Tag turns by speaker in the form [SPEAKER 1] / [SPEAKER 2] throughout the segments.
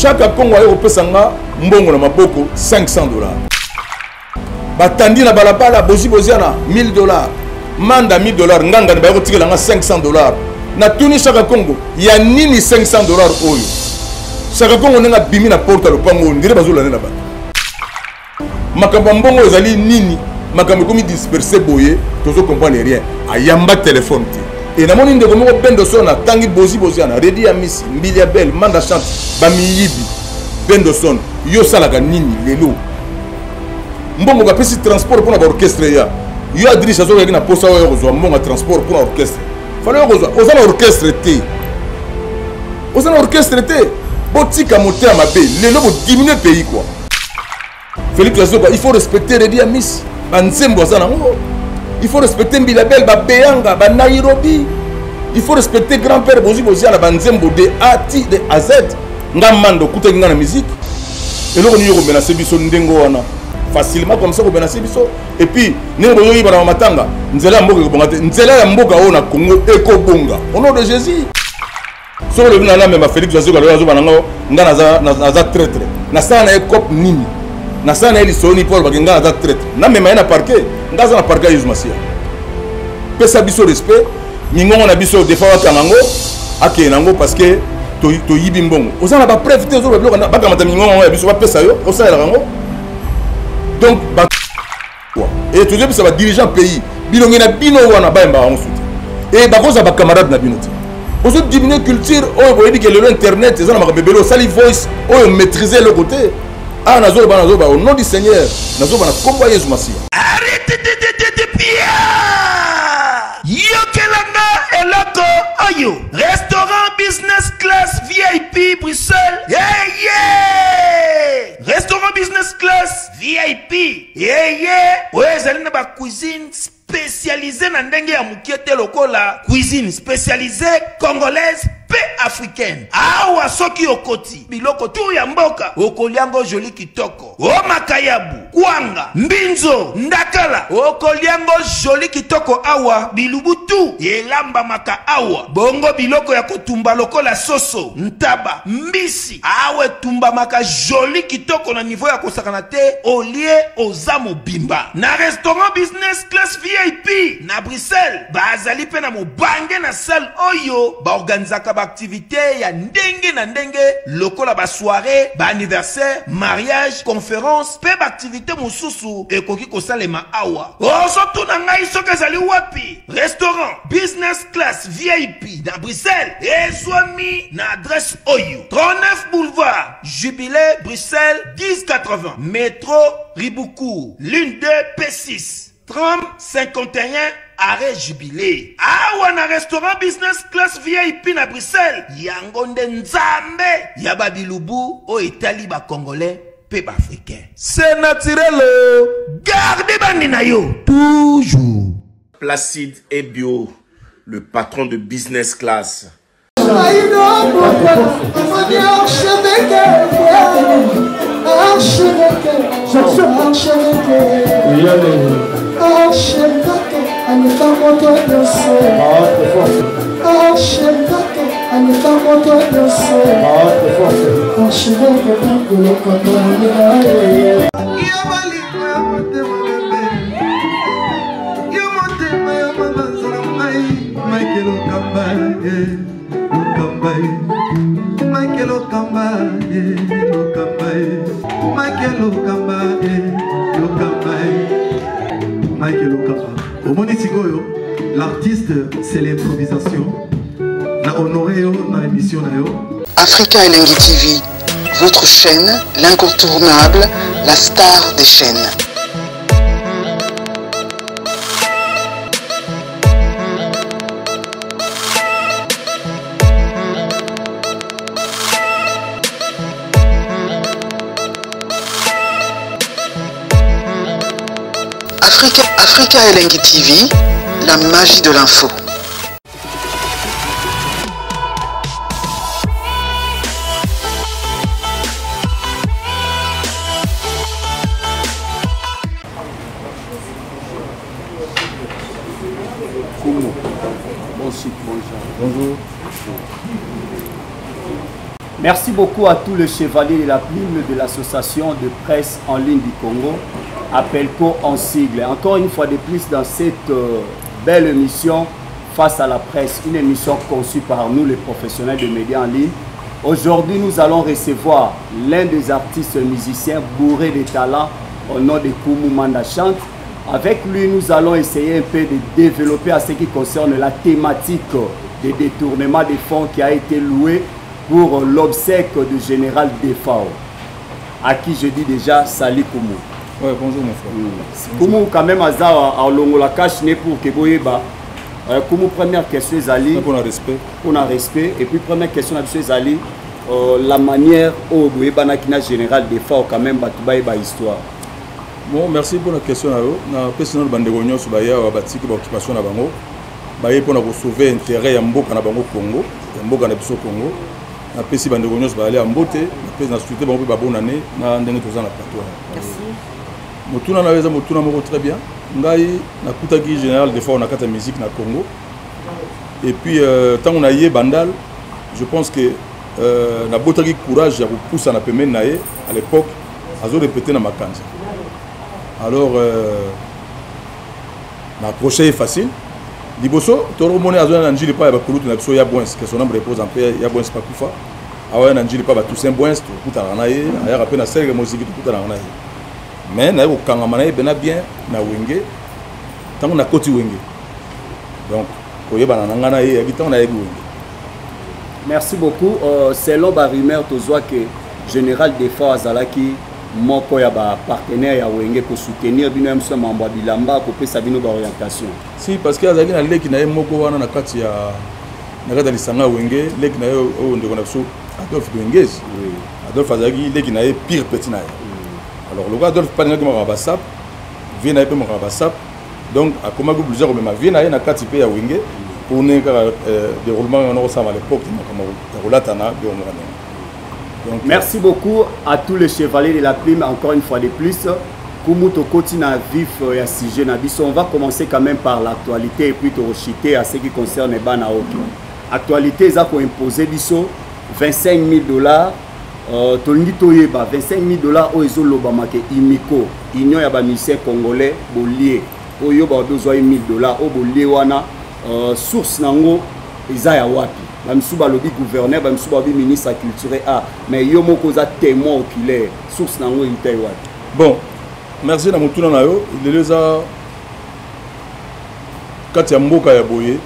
[SPEAKER 1] Chaka Kongo aye kopesa nga mbongo na maboko 500 dollars. Batandi na balabala bozi boziana 1000 dollars. Manda 1000 dollars nganga baye kotikela nga 500 dollars. Natuni Chaka Kongo ya nini 500 dollars oyo? Chaka Kongo ndenge abimi na porte ya lopango oyo ndire bazolanda na bato. Makambo ya mbongo ezali nini? Makambo ekomi disperse boye, tozo comprendre rien. Ayamba telefone te. E namoni ndeko moko Bendoson atangi bozi boziana, Redi ya Misi, Mbili ya Belle, Manda Chante, bamiyibi. Bendoson, yo osalaka nini lelo? Mbongo bapesi transport mpona ba orchestre ya yo Adriche azokaki na posa oyo kozwa mbongo ya transport mpona orchestre. Fallait yo kozwa, oza na orchestre te. Oza na orchestre te. Botika motema mabe, lelo bo diminuer pays quoi. Félix Azoka, il faut respecter Reddy Amisi. Banzembo aza nango. Il faut respecter Mbila Bel, ba Beyanga, ba Nairobi. Il faut respecter grand-père Bozi Boziana, banzembo de A T de A Z. Nga mando kutaki nga na musique. Eloko nini komenacer biso ndengo wana. Facilement comme ça komenacer biso. Et puis ndenge bozoyiba na matanga, nzela ya mboka ekobonga te. Nzela ya mboka oyo na Congo ekobonga. Au nom de Jésus. Soki olobi na namema Félix Wazekwa lelo azoba nango nga naza traître. Nasala na ye cop nini? Nasala na ye lisolo nini mpo alobaki nga naza traître? Namema ye na parquet, nga aza na parquet ya Yesu Masiya. Pesa biso respect, mingongo na biso defa bakanga yango, akende nango parce que toyibi mbongo. Oza na ba preuve te, ozoloba biloko bakamata mingongo yango ya biso bapesa yo, osalelaka yango. Donc ba et tozoyebisa ba dirigeant pays bilongi na bino wana bayembaka yango su te e bakozala bacamarade na bino te bozo diminue culture oyo boyebi ke lelo internet eza na makambo ebele osali voice oyo maîtrise eloko te awa nazoloba nazoloba au nom du seigneur nazoloba na nkombo ya yesu masiya.
[SPEAKER 2] Yokela nga eloko oyo restaurant business class vip Bruxelles hey, yeah! Restaurant business class VIP yeye oyo ezali na ba cuisine spécialisée na ndenge ya mokie te lokola cuisine spécialisée congolaise mpe africaine. Awa soki okoti biloko tu ya mboka okolia ngo joli kitoko, o makayabu, kwanga, mbinzo, ndakala okolia ngo joli kitoko. Awa bilubu tu elambamaka awa, bongo biloko ya kotumba lokola soso, ntaba, mbisi awa etumbamaka joli kitoko na niveau ya kosakana te. Olie oza mobimba na restaurant business class VIP na Bruxelles. Bazali mpe na mobange na salle oyo baorganizaka baaktivité ya ndenge na ndenge lokola basoirée, baanniversaire, mariage, conférence mpe baaktivité mosusu ekoki kosalema awa. Ozotuna ngai soki ezali wapi? Restaurant business class VIP na Bruxelles ezwami na adresse oyo: 39 boulevard Jubilé, Bruxelles 1080, métro Riboucourt, ligne 2 P6, tram 51 arrêt Jubilé. Awa na restaurant business class VIP na Bruxelles, yango nde nzambe ya babilubu oyo etali ba congolais pe ba africain. C'est naturel, garde bandi na yo toujours.
[SPEAKER 3] Placide Ebio, le patron de business class.
[SPEAKER 4] Omoni sikoyo l'artiste c'est l'improvisation na honoré yo na émission na yo.
[SPEAKER 5] Africa Elengi TV, votre chaîne, l'incontournable, la star des chaînes. Africa Elengi TV, la magie de l'info.
[SPEAKER 6] Bonjour.
[SPEAKER 7] Merci.
[SPEAKER 6] beaucoup à tous les chevaliers de la plume de l'association de presse en ligne du Congo, Appelco en sigle. Encore une fois de plus dans cette euh, belle émission Face à la presse, une émission conçue par nous les professionnels de médias en ligne. Aujourd'hui, nous allons recevoir l'un des artistes musiciens bourrés de talent au nom de Koumou Manda Chante. Avec lui, nous allons essayer un peu de développer à ce qui concerne la thématique des détournements des fonds qui a été loué pour l'obsèque du général Defao, à qui je dis déjà salut Koumou.
[SPEAKER 1] Ouais, bonjour mon frère. Mm.
[SPEAKER 6] Koumou, quand même, Azawa, à Longola cache pour Keboyeba. Euh, Koumou, première question, Zali.
[SPEAKER 1] Pour le respect.
[SPEAKER 6] Pour le respect. Et puis, première question, Zali, euh, la manière où Boyeba Nakina général Defao, quand même, Batoubaïba histoire.
[SPEAKER 1] Bon, merci pour la question. Na pesi nano bandeko nyonso baya awa batiki baoccupation na bango baye mpona kosauve intérêt ya mboka na bango Congo, ya mboka na biso Congo. Napesi bandeko nyonso bayali ya mbote, napesi na souhaite bango mpe babonane na ndenge toza na plateau. Motuna na yo eza motuna moko très bien. Ngai nakutaki général Defao na kati ya musique na Congo et puis ntango euh, naye Bandal, je pense que euh, nabotaki courage ya kopusana pembeni na ye. À l'époque azorépéte na Makanza. Alors euh, na approche ye facile. Liboso toromoni azoya na Njili pa ya bakulutu na biso ya Bwins, que son âme repose en paix. Ya Bwins pakufa awaya na Njili pa batoussaint Bwins, tokutanaka na ye, ayaka mpe na Serge Moziki, tokutanaka na ye. Mais naye kokangama na ye bena bien na Wenge ntango nakoti Wenge. Donc koyebana na ngai na ye yaki ntango nayebi Wenge.
[SPEAKER 6] Merci beaucoup. Euh, selon barumeur tozwa ke général Defao azalaki moko ya bapartenaire ya Wenge, kosoutenir bino ya mosu na mambo ya bilamba, kopesa bino baorientation.
[SPEAKER 1] Si, parce que azalaki na leki na ye moko wana na kati ya lisanga ya Wenge, leki na ye oyo ndeko na biso Adolphe Doengezi.
[SPEAKER 6] Oui.
[SPEAKER 1] Adolphe azalaki leki na ye, pire petit na ye. Alors lokola Adolphe mpe alingaki makambo ya basap, vie na ye mpe makambo ya basap, donc akomaki obligé komema vie na ye na kati mpe ya Wenge pour ndenge kaka déroulement wana kosala à l'époque, makambo ya kolatana, biloko moko ndenge.
[SPEAKER 6] Donc, merci beaucoup à tous les chevaliers de la plume encore une fois de plus. Kumu, tokoti na vif ya sujet na biso. On va commencer quand même par l'actualité et puis tokochuter à ce qui concerne bana oki. Actualité eza koimpose biso 25 000 $. Tolingi toyeba 25 000 $ oyo ezolobama ke Umiko, union ya bamusicien congolais, bolie oyo baobi ozwa ye 1000 $ oyo bolie wana, source nango eza ya wapi? Bamisusu balobi gouverneur, bamisusu balobi ministre ya culture a, mais yo moko oza témoin oculaire, source nango euta ye wapi?
[SPEAKER 1] Bon, merci na motuna na yo. Lelo eza kati ya mboka ya boye,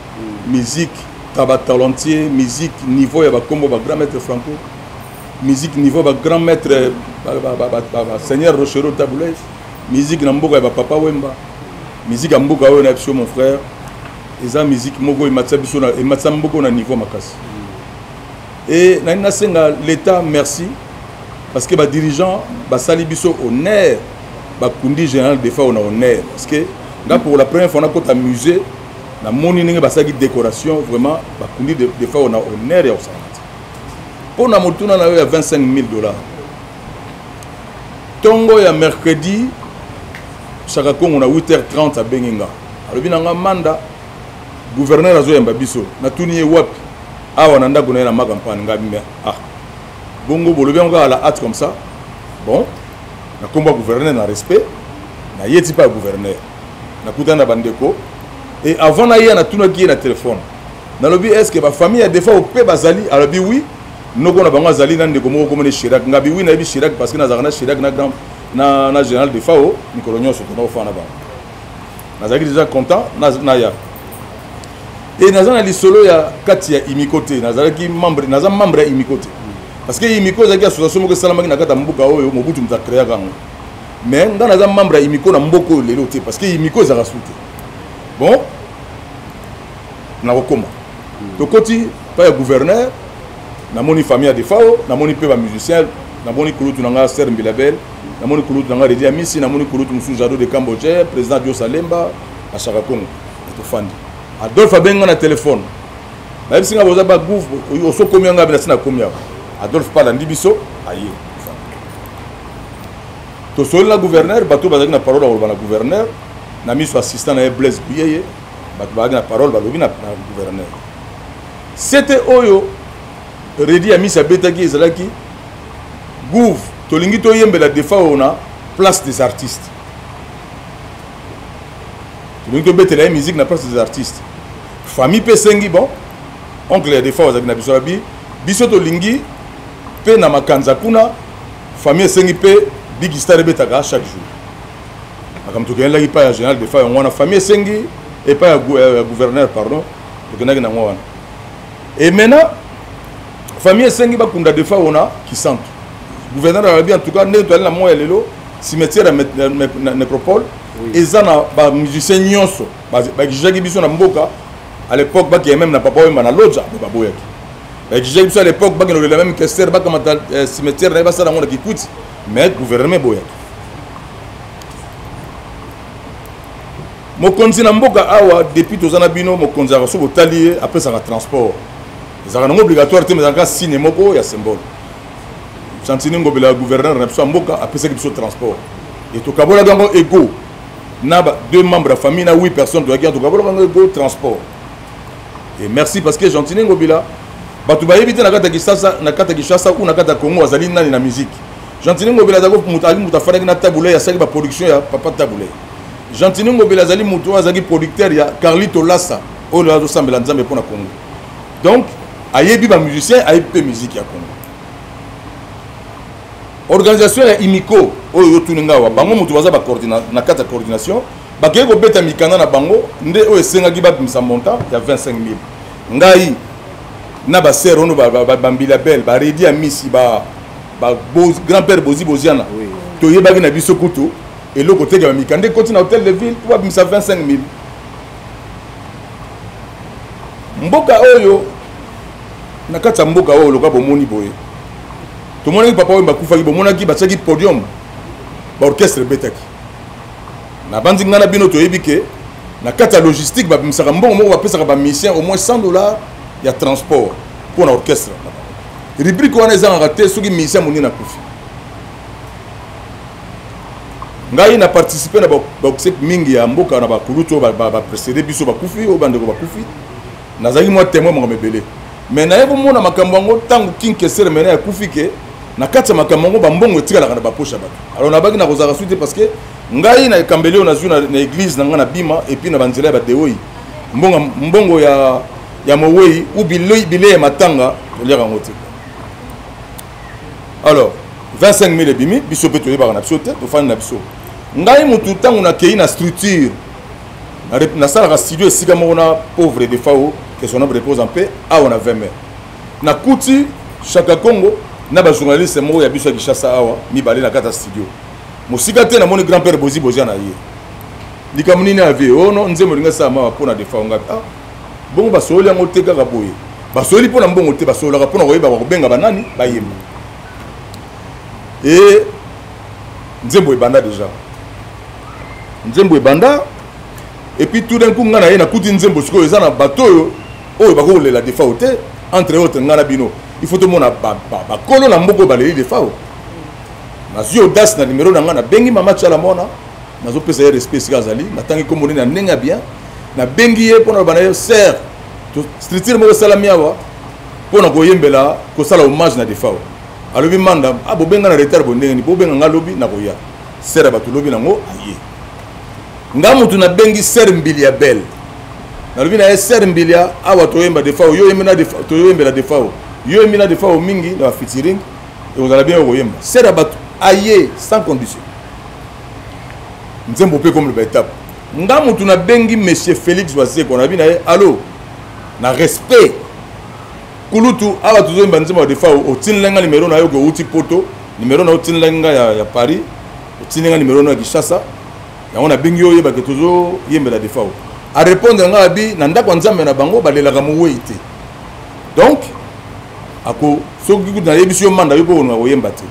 [SPEAKER 1] musique ta batalentier, musique niveau ya bakombo bagrand maître Franco, musique niveau bagrand maître baseigneur Rochereau, Tabu Ley, musique na mboka ya bapapa Wemba, musique ya mboka oyo na biso, mon frère, eza musique moko ematisa biso, ematisa mboka na niveau makasi. E nani nasenga l'État merci parce que badirigeant basali biso honneur, bakundi général Defao na honneur. Parce que nga, pour la première fois nakota musée, namoni ndenge basalaki décoration, vraiment bakundi Defao na honneur ya kosala te. Mpo na motuna na yo ya 25 000 $, ntongo ya mercredi, Chaka Kongo na 8h30 abengi nga, alobi na nga: "Manda, gouverneur azoyamba biso." Natuni ye: "Wapi?" "Awa na ndako na ye na Makampane." Nga bime: "Ah bongo, bolobi yango kaka la hâte comme ça?" Bon, na nkombo ya gouverneur, na respect, naye ti mpa ya gouverneur, nakutani na bandeko. Et avant naya, natunaki ye na telefone, nalobi: "Est ce que bafamille ya Defao mpe bazali?" Alobi: "Oui, noko na bango azali na ndeko moko komona Chirac." Ngabi: "Oui, nayebi Chirac parce que nazalaka na Chirac na grand na général Defao mikolo nyonso, tona kofana na bango." Nazalaki déjà content naya. E naza na lisolo ya kati ya Imiko te, nazalaki membre, naza membre ya Imiko te parce que Imiko ezalaki association moko esalamaki na kati ya mboka oyo, Mobutu moto acréaka yango. Mais nga naza membre ya Imiko na mboka oyo lelo te parce que Imiko ezalaka su te. Bon, nakokoma, tokoti pa ya gouverneur, namoni famille ya Defao, namoni mpe bamusicien, namoni kulutu na nga Ser Mbilabel, namoni kulutu na nga Redi Amisi, namoni kulutu mosusu Jado de Cambodge, président Dios Alemba, Bashaka Congo. Tofandi, Adolphe abengi nga na telefone, bayebisi nga: "Boza bagouv, osokomi yanga na ntina komi awa." Adolphe mpe alandi biso, aye, tosoli na gouverneur. Bato bazalaki na parole ya koloba na gouverneur na miso assistant na ye Blaise Buyeye, bato bazalaki na parole, balobi na gouverneur sete oyo. Redi Amisi abetaki ezalaki gouve tolingi toyembela Defao na place des artistes, tolingi tobetela ye musique na place des artistes. Famille mpe esengi, bon, oncle ya Defao azalaki na biso, abi biso tolingi mpe na makanza kuna. Famille esengi mpe Big Star ebetaka chaque jour. Makambo tokendaki epai ya général Defao yango wana, famille esengi epai ya gouverneur, pardon, tokendaki nango wana. Et maintenant famille esengi bakunda Defao na Kisantu. Gouverneur alobi en tout cas ndenge toyali na moya lelo, cimetière ya nécropole eza na bamusicien nyonso. Baexigeaki biso na mboka à l'époque bakeye même na Papa Wemba na Lodja, mais baboyaki. Baexigeaki biso à l'époque bakende kolela même Kester, bakamata cimetière na ye basala yango na Kikwiti, mais gouvernement eboyaki. Mokonzi na mboka awa, depuis toza na bino, mokonzi aka so botali ye apesaka transport, ezalaka nango obligatoire te, mais ezalaka signe moko ya symbole. Gentiny Ngobila ya gouverneur na biso ya mboka apesaki biso transport e tokabolaki yango ego na deux membres ya famille na 8 personnes toyaki, tokabolaki yango ego transport. Et merci, parce que Gentiny Ngobila, bato bayebi te na kati ya Kinshasa, na kati ya Kinshasa ou na kati ya Congo azali nani na musique. Gentiny Ngobila azali moto, azali moto afandaki na Tabu Ley, asalaki baproduction ya papa Tabu Ley. Gentiny Ngobila azali moto oyo azalaki producteur ya Carlito Lassa oyo azosambela Nzambe mpo na Congo. Donc ayebi bamusicien, ayebi mpe musique ya Congo. Organisation ya Imiko oyo yotuni nga awa, bango moto baza na kati ya coordination, bakei kobeta mikanda na bango nde oyo esengaki babimisa montant ya 25 000. Ngai na basere ono bambila bele baredi ya misi ba grand père Bozi Boziana, toyebaki na biso kutu eloko teke bamikanda ekoti na hôtel de ville mpo babimisa 25 000. Mboka oyo, na kati ya mboka oyo, loka bomoni boye, tomonaki papa oyo bakufaki, bomonaki batiaki podium, baorchestre ebetaki. Nabandi ngai na bino toyebi ke na kati ya logistique babimisaka mbongo moko, bapesaka bamusicien au moins 100 $ ya transport mpo na orchestre. Rubrique wana ezangaka te soki musicien monene akufi. Ngai na participe na baobsèque mingi ya mboka na bakulutu oyo baprécédé biso, bakufi, oyo bandeko bakufi, nazalaki mwa témoin makambo ebele. Mais naye komona makambo yango ntango King Kester mene akufi, ke na kati ya makambo yango bambongo etikalaka na bapoche ya bato. Alors nabaki na kozalaka su te, parce que ngai na ekambeli oyo nazwi na église na ngai na bima, et puis na banzela ya badeoi, mbongo, mbongo ya mowei ou bilei ya matanga toliaka yango te. Alors 25 000 ebimi, biso mpe toyebaka na biso te, tofandi na biso. Ngai motu ntango nakei na structure, nasalaka studio esika moko na pauvre Defao, que son âme repose en paix, awa na 20 mai nakuti Chaka Congo na bajournaliste moko ya biso ya Kinshasa awa mibale na kati ya studio. Mosika te namoni grand père Bozi Bozia na ye. Likambo nini avie? Oh non, nzembo elingi asala mawa mpo na Defao. Ngapi? Ah bongo basololi yango te kaka boye, basololi mpo na mbongo te, basololaka mpo na koyeba bakobenga banani bayemba. E nzembo ebanda déjà, nzembo ebanda, et puis tout d'un coup ngai na ye nakuti nzembo sikoyo eza na bato oyo oyo bakokolela Defao te. Entre autres ngai na bino, il faut tomona bakolo na mboka oyo baleli Defao. Nazwi audace na numero na ngai, nabengi mama Tiala Mwana, nazopesa ye respect esika azali, natangi kombo nini na ndenge ya bien, nabengi ye mpona loba na ye: "Sœur, structure moko esalami awa mpona koyembela, kosala hommage na Defao." Alobi: "Manda, ah, bobenga na retard bo ndenge nini? Bobenga nga lobi, nakoya." Sœur ya bato lobi nango aye. Nga mutu nabengi sœur Mbilia Belle, nalobi na ye: "Sœur Mbilia, awa toyemba Defao, yo oyembi na toyembela Defao, yo oyembi na Defao mingi na bafeaturing, ekozala bien okoyemba." Sœur ya bato aye sans condition. Nzembo mpe comme baétape, nga mutu nabengi monsieur Félix Wazekwa, nalobi na ye: "Allo, na respect, kulutu, awa tozoyemba nzembo ya Defao, otindela nga nimero na yo ke outi Poto, nimero na yo otindela nga ya Paris, otindi nga nimero na yo ya Kinshasa, yango nabengi yo oyebake tozoyembela Defao." Arépondre nga, abi na ndako ya Nzambe na bango balelaka mowei te, donc ako soki kutu nayebisi yo manda yo mpo kolinga koyemba te,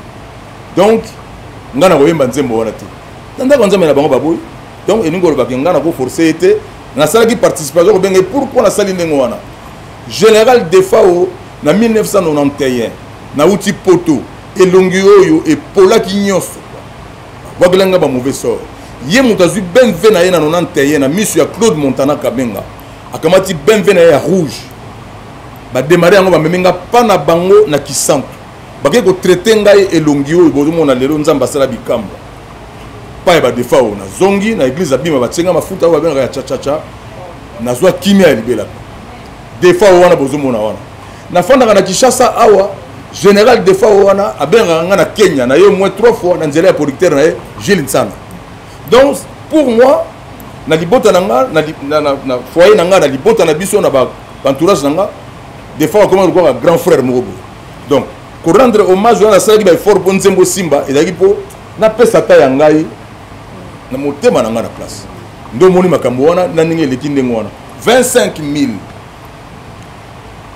[SPEAKER 1] donc nga na koyemba nzembo wana te na ndako ya Nzambe na bango baboyi. Donc elingi kolobaki nga na koforce ye te, nasalaki participation kobenge. Pourquoi nasali ndenge wana? Général Defao na 1991 nauti Poto, elongi oyo epolaki nyonso, babwakela nga bamauvais sort. Ye moto azwi BMW na ye na 91 na miso ya Claude Montana Kabenga, akamati BMW na ye ya rouge. Bademare yango, bamemi nga pa na bango na Kisantu, bakei kotraite ngai elongi oyo bozomona lelo. Nzambe asala bikamwa pa ya badefa oyo. Nazongi na église, abima, batie nga mafuta oyo babengaka ya chachacha, nazwa kimia ya libela. Defa oyo wana bozomona wana, nafandaka na Kinshasa awa. Général Defa oyo wana abengaka nga na Kenya na ye moins trois fois na nzela ya producteur na ye Gilles Nsana. Donc pour moi, na libota na nga, na foyer na nga, na libota na biso, na baentourage na nga, Defa akoma lokola grand frère moko boye. Donc korendre hommage wana, nasalaki baeffort mpo nzembo simba ezalaki mpo napesa ata ya ngai na motema na ngai na place. Nde omoni makambo wana na ndenge eleki ndenge wana. 25 000,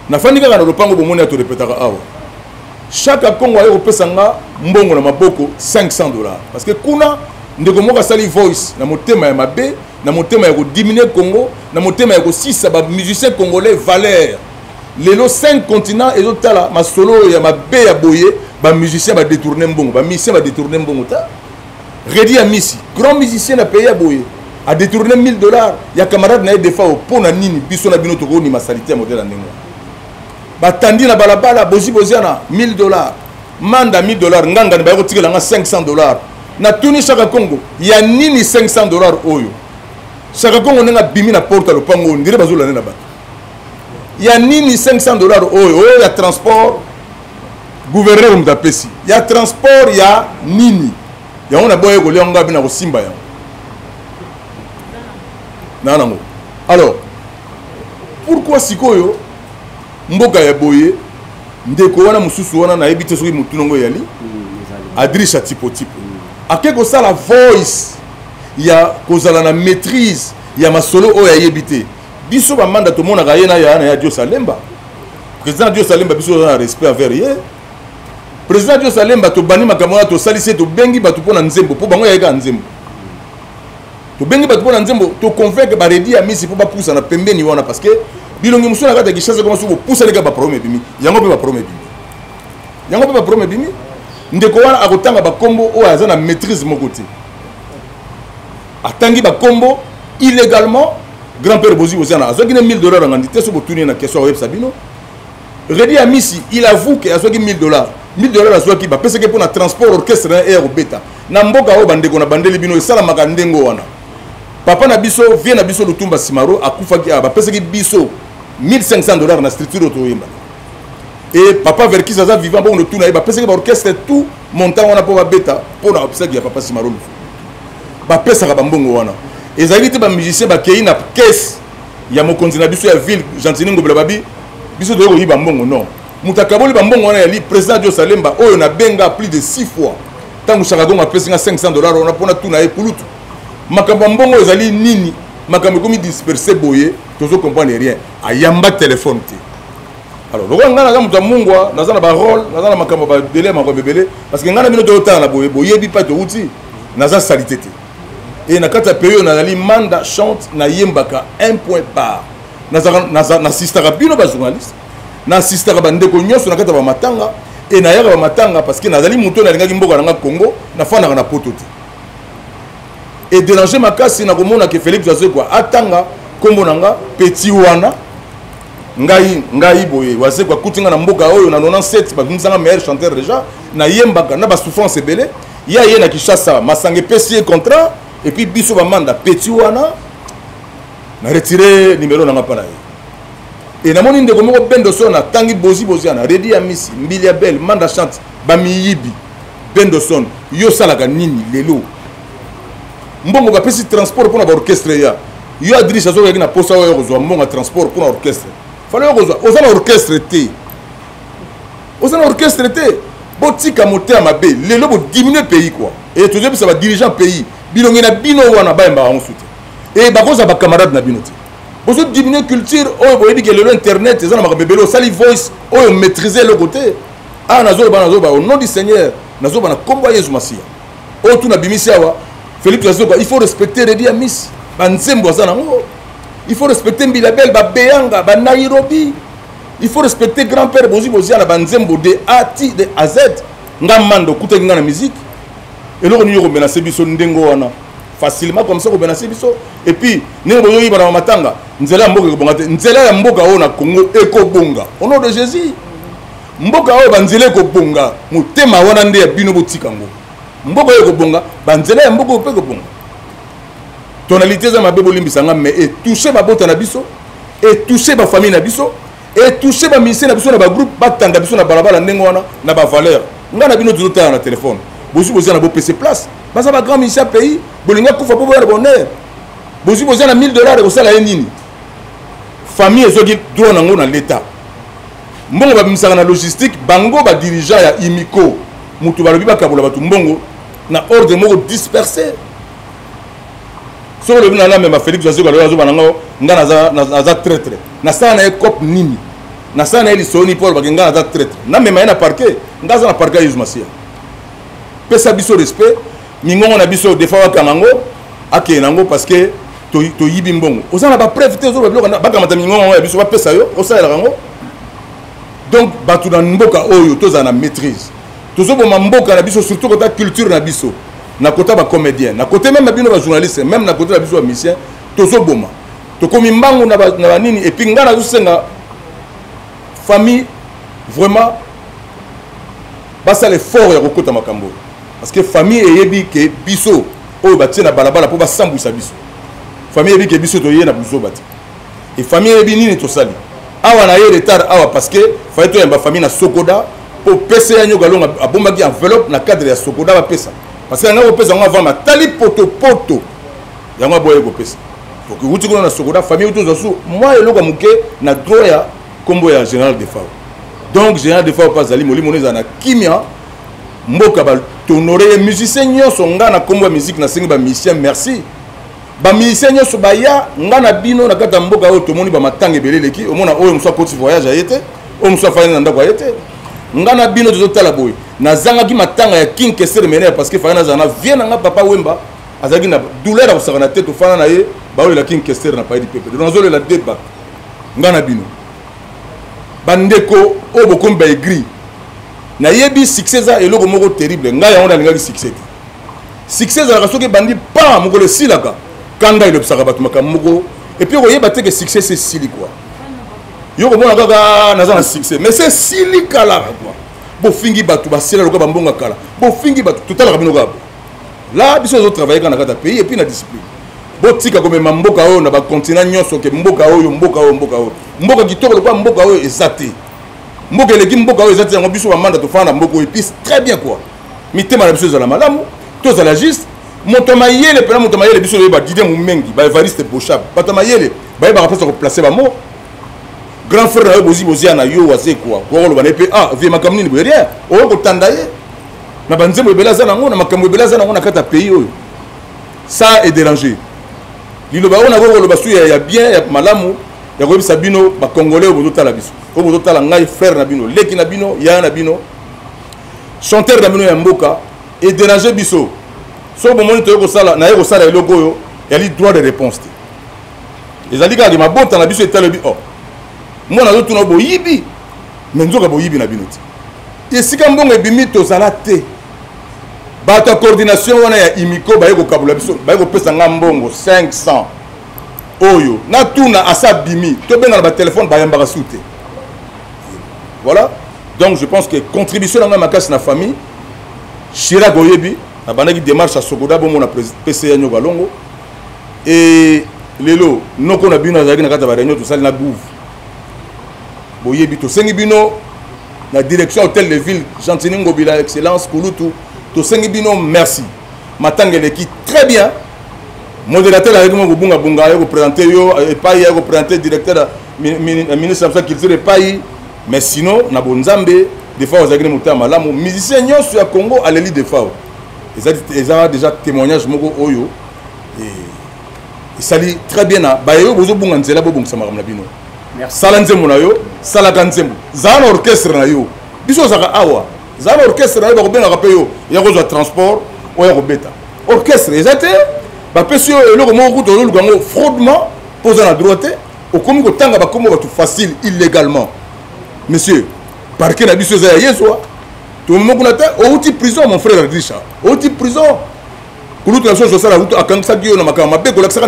[SPEAKER 1] nafandi kaka na lopango, bomoni ya torepetaka awa. Chaque Congo aye kopesa nga mbongo na maboko, 500 dollars, parce que kuna ndeko moko asali voice na motema ya mabe, na motema ya kodiminuer Congo, na motema ya kosisa bamusicien congolais valeur. Lelo 5 continent ezotala masolo oyo ya mabe ya boye. Bamusicien badétourne mbongo, bamusicien badétourne mbongo. Ta Redi Amisi, grand musicien na pays ya boye, adétourne 1000 dollars ya camarade na ye Defa. Mpo na nini biso na bino tokonima salite ya modele ya ndenge wana? Batandi na balabala, bozi boziana 1000 dollars, Manda 1000 dollars, ngangani baye kotikela nga 500 dollars. Natuni Shaka Congo: ya nini 500 dollars oyo? Shaka Congo ndenge abimi na porte ya lopango oyo, ndire bazolanda na bato. Ya nini 500 dollars oyo? Oyo ya transport, gouverneur moto apesi ya transport ya nini yango? Naboya kolia ngo, ngabi na kosimba yango na nango. Alors pourquoi sikoyo mboka ya boye, ndeko wana mosusu wana, nayebi te soki motu nango eyali Adrisha Tipo-Tipo, ake kosala voice ya kozala na maîtrise ya masolo oyo ayebi te? Biso bamanda tomonaka ye na ya na ya Dios Alemba, président Dios Alemba. Biso toza na respect envers ye, président Dios Alemba. Tobandi makambo wana, tosalisi ye, tobengi bato mpo na nzembo, mpo bango yayeka nzembo. Tobengi bato mpo na nzembo, toconvaincre baredi ya misi mpo bapusana pembeni wana, parce que bilongi mosusu na kati ya Kinshasa koma soki bopusani kaka, baproblème ebimi yango mpe, baproblème ebimi yango mpe, baproblème ebimi. Ndeko wana akotanga bakombo oyo aza na maîtrise moko te, atangi bakombo illégalement. Grand père Bozi Boziana azwaki ne 1000 dollars ngandi te. So botuni ye na question, akoyebisa bino. Redi Amisi, il avoue ke azwaki 1000 dollars. 1000 dollars azwaki, bapesaki mpo na transport orchestre na ye kobeta na mboka oyo. Bandeko, na bandeli bino, esalamaka ndenge wana. Papa na biso, vie na biso, Lutumba Simaro akufaki awa, bapesaki biso 1500 dollars na structure oyo toyemba. E papa Verkis aza vivant, bongo tuna ye. Bapesaki baorchestre tout montant wana mpo babeta mpo na obsèque ya papa Simaro Lufu. Bapesaka bambongo wana, ezalaki te bamusicien bakei na caisse ya mokonzi na biso ya ville, Gentini Ngobela, babi biso toyei koyiba mbongo. Non, moto akaboli bambongo wana yali président Dio Salemba, oyo nabenga plus de 6 fois ntango Shaka Gongo apesi nga 500 dollars wana, mpona tuna ye: kulutu, makambo ya mbongo ezali nini? Makambo ekomi disperse boye, tozo comprendre rien. Ayamba telefone te. Alors lokola ngai naza moto ya mungwa, naza na barole, naza na makambo babele ya makambo ebele, parce que ngai na bino totala na boye, boyebi mpa touti, naza salite te. E na kati ya pays oyo nazali Manda Chante, nayembaka un point bar. Nasistaka bino bajournaliste, nasistaka bandeko nyonso na kati ya bamatanga. E nayaka bamatanga parce que nazali moto oyo nalingaki mboka na nga Congo. Nafandaka na poto te. Edérange makasi na komona ke Félix Wazekwa atanga nkombo na nga, petit wana. Ngai boye, Wazekwa akuti nga na mboka oyo na 97, babimisanga meilleur chanteur. Déjà nayembaka na basouffrance ebele. Ye aye na Kinshasa, masanga epesi ye contrat. Et puis biso bamanda, petit wana, na retire numéro na nga mpa na ye. E namoni ndeko moko Bendoso, natangi Bozi Boziana, Redi ya Misi, Mbili ya Bel, Manda Chante, bamiyibi. Bendoson, yo osalaka nini lelo? Mbongo bapesi transport mpona baorchestre ya yo, Adris azokaki na posa oyo kozwa mbongo ya transport mpona orchestre. Fale yo kozwa, oza na orchestre te, oza na orchestre te. Botika motema mabe. Lelo bodiminue pays quoi. E tozobisa badirigeant pays, bilongi na bino wana bayembaka yango su te, e bakozala bacamarade na bino te. Bozodiminue culture oyo. Boyebi ke lelo internet eza na makambo ebele. Osali voice oyo, maîtrise eloko te. Awa nazoloba, nazoloba au nom du Seigneur, nazoloba na nkombo ya Yesu Masiya. Oyo tuna bimisi awa, Félix Azoka, il faut respecter Redi Amisi, banzembo aza nango. Il faut respecter Mbilabel, babeyanga banairobi. Il faut respecter grand père Bozi Boziana, banzembo de A ti de A Z. Nga Manda, okutaki nga na musique. Eloko nini okomenase biso ndenge wana? Facilement comme ça kobenase biso. Et puis ndenge bozoyiba na matanga, nzela ya mboka ekobonga te. Nzela ya mboka oyo na Congo ekobonga au nom de Jésus. Mboka oyo banzela ekobonga, motema wana nde ya bino, botika yango. Mboka oyo ekobonga, banzela ya mboka oyo mpe ekobonga. Tonalité eza mabe, bolimbisa nga, mais etouche babota na biso, etouche bafamille na biso, etouche bamusicien na biso na bagroupe. Batanda biso na balabala ndenge wana na bavaleur. Ngai na bino tozotala na telefone, bozwi bozia na bopese place, baza bagrand musicien pays. Bolingi akufa mpo boya na bonheur? Bozwi bozia na 1000 $ ekosala ye nini? Famille ezwaki droit nango na l'État. Mbongo babimisaka na logistique, bango badirigeant ya Imiko moto balobi bakabola bato mbongo na ordre moko dispersé. Soki olobi na namema Félix Wazekwa, alobi azoba nango nga naza traître. Nasala na ye cope nini? Nasala na ye lisolo nini mpo alobaki nga naza traître? Namema ye na parquet, nga aza na parquet ya Yesu Masiya. Pesa biso respect. Mingongo na biso defa bakanga yango, akende nango parce que toyibi mbongo. Oza na bapreuve te, ozoloba biloko. Bakamata mingongo yango ya biso, bapesa yo osalelaka yango. Donc bato na mboka oyo, tozala na maîtrise. Tozoboma mboka na biso, surtout kota culture na biso, na kota bacomédien, na kote même na bino bajournaliste, même na kote na biso bamusicien. Tozoboma, tokomi mbangu na banini. Et puis ngai nazosenga famille vraiment basala effort ya kokota makambo oyo, parce que famille eyebi ke biso oyo batie na balabala mpo basambwisa biso. Famille eyebi ke biso toye na buzoba te, e famille eyebi nini tosali awa. Na ye retard awa parce que faye toyamba famille na Sokoda mpo pese ya Nyoka Longo abombaki enveloppe na cadre ya Sokoda bapesa, parce que yango kopesa yango avant matali potopoto yango aboye kopesa. Donc euti kuna na Sokoda, famille euti ozwa su mwa eloko ya moke na droit ya nkombo ya général Defao. Donc général Defao mpe azali molimo no ezala na kimia. Mboka batohonore ye, musicien nyonso. Nga na nkombo ya musique nasengi bamusicien merci, bamusicien nyonso baya. Nga na bino na kati ya mboka oyo tomoni bamatanga ebele eleki. Omona oyo mosu akoti voyage aye te, oyo mosu afandi na ndako aye te. Nga na bino tozotala boye. Nazangaki matanga ya King Kester Emeneya parce que faya nazala na vie na nga. Papa Wemba azalaki na douleur ya kosakana te. Tofanda na ye, baolela King Kester na Palais du Peuple. Donc nazolela de bato. Nga na bino, bandeko oyo bokomi baaigris, nayebi succès eza eloko moko terrible. Ngai yango nalingaki succès te. Succès ezalaka soki ebandi pa mokolo esilaka, kanda elobisaka bato makambo moko. Et puis okoyeba te ke succès se esili kua. Yo komona kaka naza na succès, mais se esili kala kua. Bofingi bato, basela lokola bambongo kala. Bofingi bato, totalaka bino kaka la. Biso ozotravaille kaka na kati ya pays et puis na discipline. Botika komema mboka oyo na bacontinent nyonso ke mboka oyo, mboka oyo, mboka oyo, mboka kitoko lokola mboka oyo eza te. Mboka eleki mboka oyo eza te. Yango biso bamanda tofanda na mboka oyo et puis très bien quoi. Mitema na biso ezala malamu, tozala juste. Moto ya mayele mpena, moto ya mayele, biso toyeba Didie Momengi, baEvariste Boshab, bato ya mayele bayebaka mpesa koplace bamo. Grand frère na yo bozi bozia na yo Wazekwa, kokoloba na ye mpe: "Ah vie, makambo nini boye?" Rien. Oyo kotanda ye na banzembo ebele aza nango, na makambo ebele aza nango na kati ya pays oyo, ça est déranger. Liloba oyo nakoki koloba su ya bien, ya malamu, ya koyebisa bino bacongolais oyo bozotala biso, oyo bozotala ngai, frère na bino, leki na bino, yaya na bino, chanteur na bino ya mboka, edérange biso. Soki bomoni toye kosala, naye kosala eloko oyo yali droit de réponse te. Ezali kaka mabota na biso etalobi: "Oh, mwana azotuna boyibi." Me nzoka boyibi na bino te. Esika mbongo ebimi, tozala te. Bato ya coordination wana ya Imiko baye kokabola biso, baye kopesa nga mbongo 500 oyo natuna asa bimi. Tobenga na batelefone, bayambaka su te. Voilà. Donc je pense que contribution na ngai makasi na famille Chirac, oyebi nabandaki démarche ya Sokoda, bomona PCA Nyoka Longo. E lelo noko na bino azalaki na kati ya baréunion tosali na gouve. Boyebi, tosengi bino na direction hôtel de ville, Gentini Ngobila, excellence kulutu, tosengi bino merci. Matanga eleki très bien. Modérateur ayaki moko kobungabunga, aye koprésente yo epai, aye koprésente directeur, ministre ya culture epai. Mais sinon na bonzambe, Defao azalaki na motema malamu. Musicien nyonso ya Congo aleli Defao. Eza déjà témoignage moko oyo esali très bien. Na baye oyo bozobunga nzela, bobongisa makambo na bino. Sala nzembo na yo, salaka nzembo, zala na orchestre na yo. Biso ozalaka awa, zala na orchestre na yo, bakobengaka mpe yo ya kozwa transport oyo ya kobeta. Orchestre eza te, bapesi yo eloko moko kuta ozoluka yango fraudement mpo oza na droit te. Okomi kotanga bakombo bato facile, illégalement. Monsieur, parquet na biso eza ya yezwa. Tomemo kuna te. Outi prison, mon frère Adrisha, outi prison. Kulutu na biso Josala Ruto akangisaki yo na makambo mabe kolakisaka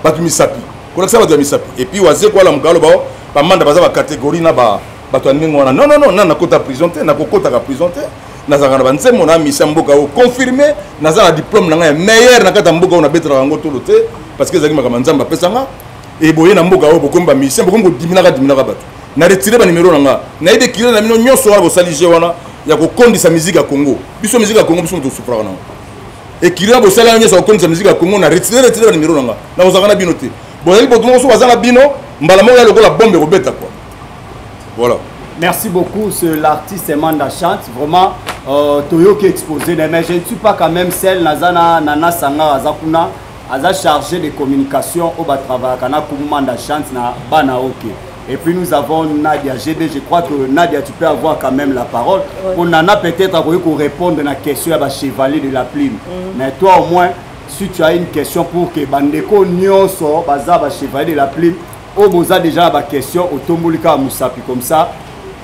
[SPEAKER 1] bato misapi, kolakisaka bato ya misapi. Et puis Wazekwa alamuka aloba oh, bamanda baza ba catégorie na ba bato ya ndenge wana. Non, non, non, nani nakota prison te, nakokotaka prison te. Nazalaka na banzembo na misa mboka oyo confirmé, naza na diplôme na ngai ya meilleur na kati ya mboka oyo, nabetelaka yango tolo te parce que ezalaki makambo ya Nzambe apesa nga. E boye na mboka oyo bokomi ba musicien, bokomi kodiminaka diminaka bato. Na retire ba numéro na nga, nayebi ekile na bino nyonso wana bosali jeu wana ya kokondisa musique ya Congo. Biso musique ya Congo biso moto tosufraka nango. Ekili na bosali yango nyonso ya kokondisa musique ya Congo, na retire retire ba numéro na nga, nakozalaka na bino te. Bozali bato moko so baza na bino mbala moko ya lokola bombe ekobeta quoi. Voilà.
[SPEAKER 6] Merci beaucoup, c'est l'artiste Manda Chante. Vraiment, Toyo qui exposé, mais je ne suis pas quand même celle Nazana Nana Sanga Azakuna, Aza chargé de communication au travail Kana Manda Chante na Bana OK. Et puis nous avons Nadia GB, je crois que Nadia, tu peux avoir quand même la parole.
[SPEAKER 7] Ouais.
[SPEAKER 6] Pour Nana, peut-être, pour répondre à la question, à Chevalier de la Plume. Mais toi, au moins, si tu as une question pour que Bandeko Nyonso, Baza, ba Chevalier de la Plume, au boza déjà ba question, au Tombolika Moussapi, comme ça,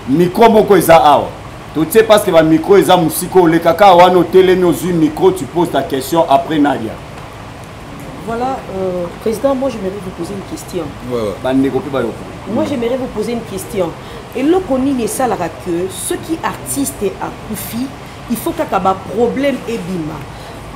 [SPEAKER 6] micro moko eza awa. Tu sais parce que ba micro eza musiko, le kaka wana telemi ozui micro, tu poses ta question après Nadia.
[SPEAKER 7] Voilà, président, moi j'aimerais vous poser une question.
[SPEAKER 1] Ouais, ouais.
[SPEAKER 6] Bandeko pe bayoka.
[SPEAKER 7] Moi j'aimerais vous poser une question. Et eloko nini esalaka que soki artiste akufi, il faut kaka ba problème ebima.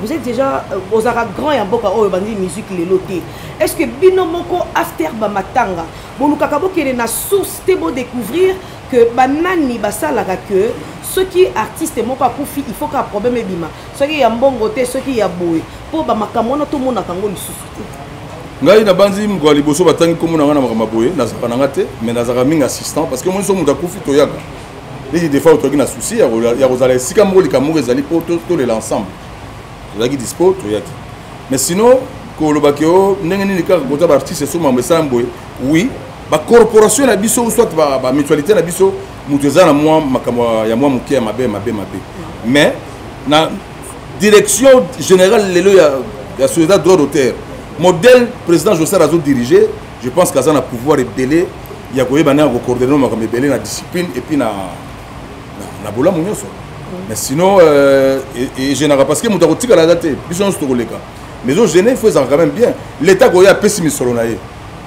[SPEAKER 7] Vous êtes déjà ozalaka grand ya mboka oyo bandi musique lelo te. Est-ce que bino moko after ba matanga, bolukaka bokende na source te bo découvrir que banani basalaka que soki artiste moko akufi, il faut ka problème ebima. Soki ya mbongo te, soki ya boye, po ba makambo wana tomonaka yango lisusu te.
[SPEAKER 1] Ngai na banzi mokolo ya liboso batangi kombo na ngai na makambo ya boye, nazalaka na nga te, mais nazalaka mingi assistant parce que moi soki moto akufi toyaka. Neti des fois otoki na souci ya ya kozala esika moko likambo moko ezali po tolela ensemble. Tozalaki dispo toyaki. Mais sinon kolobaki o ndenge nini kaka kota ba artiste so mambo esala boye, oui, ba corporation na biso ou soit ba mutualité na biso moto eza na mwa makambo ya mwa moke ya mabe, mabe, mabe. Mais na direction générale lelo ya société droit d'auteur, modèle président Josser azo diriger, je pense qu'aza na pouvoir ebele ya koyeba ndenge ya kocoordonner makambo ebele na discipline et puis na bolamu nyonso. Mais sinon egénera parce que moto akotikala aza te, biso nyonso tokoleka. Mais ozo gêner, il faut ezala quand même bien. L'état koya apesi misolo na ye,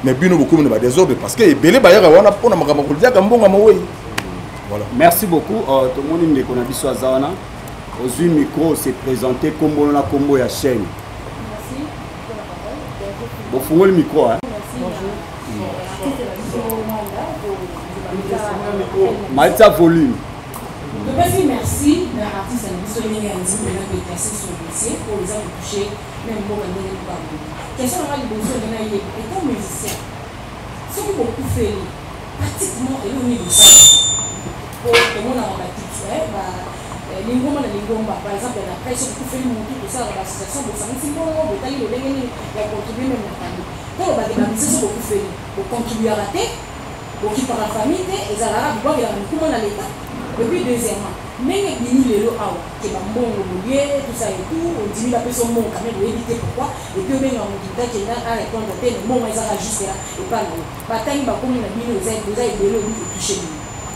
[SPEAKER 1] mais bino bokomi na ba désordre parce que ebele bayaka wana mpona makambo ya koliaka mbongo ya mowei. Voilà.
[SPEAKER 6] Merci beaucoup. Tomoni ndeko na biso aza wana. Ozwi micro, se présenter kombo na kombo ya chaîne.
[SPEAKER 8] Merci.
[SPEAKER 6] Bofungoli micro, hein?
[SPEAKER 8] Merci. Bonjour.
[SPEAKER 6] Maïta volume.
[SPEAKER 8] Merci, merci. L'artiste a besoin d'un individu qui est placé sur le dossier pour les avoir touchés, même pour le donner le pardon. Question de la besoin d'un étant musicien. Ce que beaucoup fait, pratiquement, et on est de ça. Pour tout le monde, on a dit, ouais, bah, lingomba na lingomba, par exemple, la presse, beaucoup fait monter tout ça, l'association de Santi Mbongo, de Tali, de Lengeni, il a contribué même la famille. Donc, bah, des musiciens sont beaucoup fait, pour contribuer à la tête, pour qui par la famille, et ça, là, pour voir qu'il y a un coup dans l'État. Et puis, deuxièmement, même Bini Lelo Awa, qui est un bon mobilier, tout ça et tout, on dit, il a fait son mot quand même, on évite pourquoi, et puis, on est en train de répondre, mais bon, ils ont juste là, et pas là. Bataille, bah, comme on a mis, vous avez, vous avez, vous avez, vous avez touché,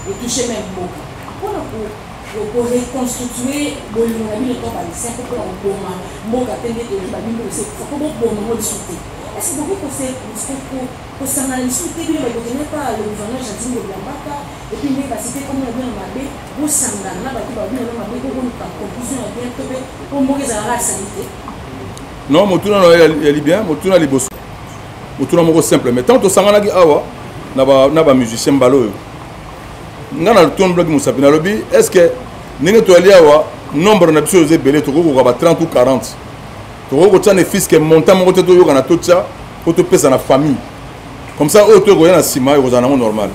[SPEAKER 8] et touché même bon. Pour pour reconstituer bolingo na bino to ba lycée, pour que boma mboka te nde toyoki ba bino ose kufa, po boboma ngo lisusu te. Est-ce que bokoki kosangana lisusu te bino bakokende pa le gouverneur Gentiny Ngobila Mbaka, et puis nde basite komona bino na mabe, bosangana na bato ba bino na mabe, po boluka conclusion ya bien to mpe po mboka ezalaka asali te?
[SPEAKER 1] Non, motuna na yo yali bien, motuna liboso. Motuna moko simple, mais tant tosanganaki awa na ba musicien mbala oyo, nga na tourne bloc mosapi nalobi, est-ce que ndenge toyali awa nombre na biso eza ebele, tokoki kokoka ba 30 ou 40, tokoki kotia ne fils que montant moko te toyoka na totia po topesa na famille, comme ça oyo tokoya na nsima ekozala nango normal.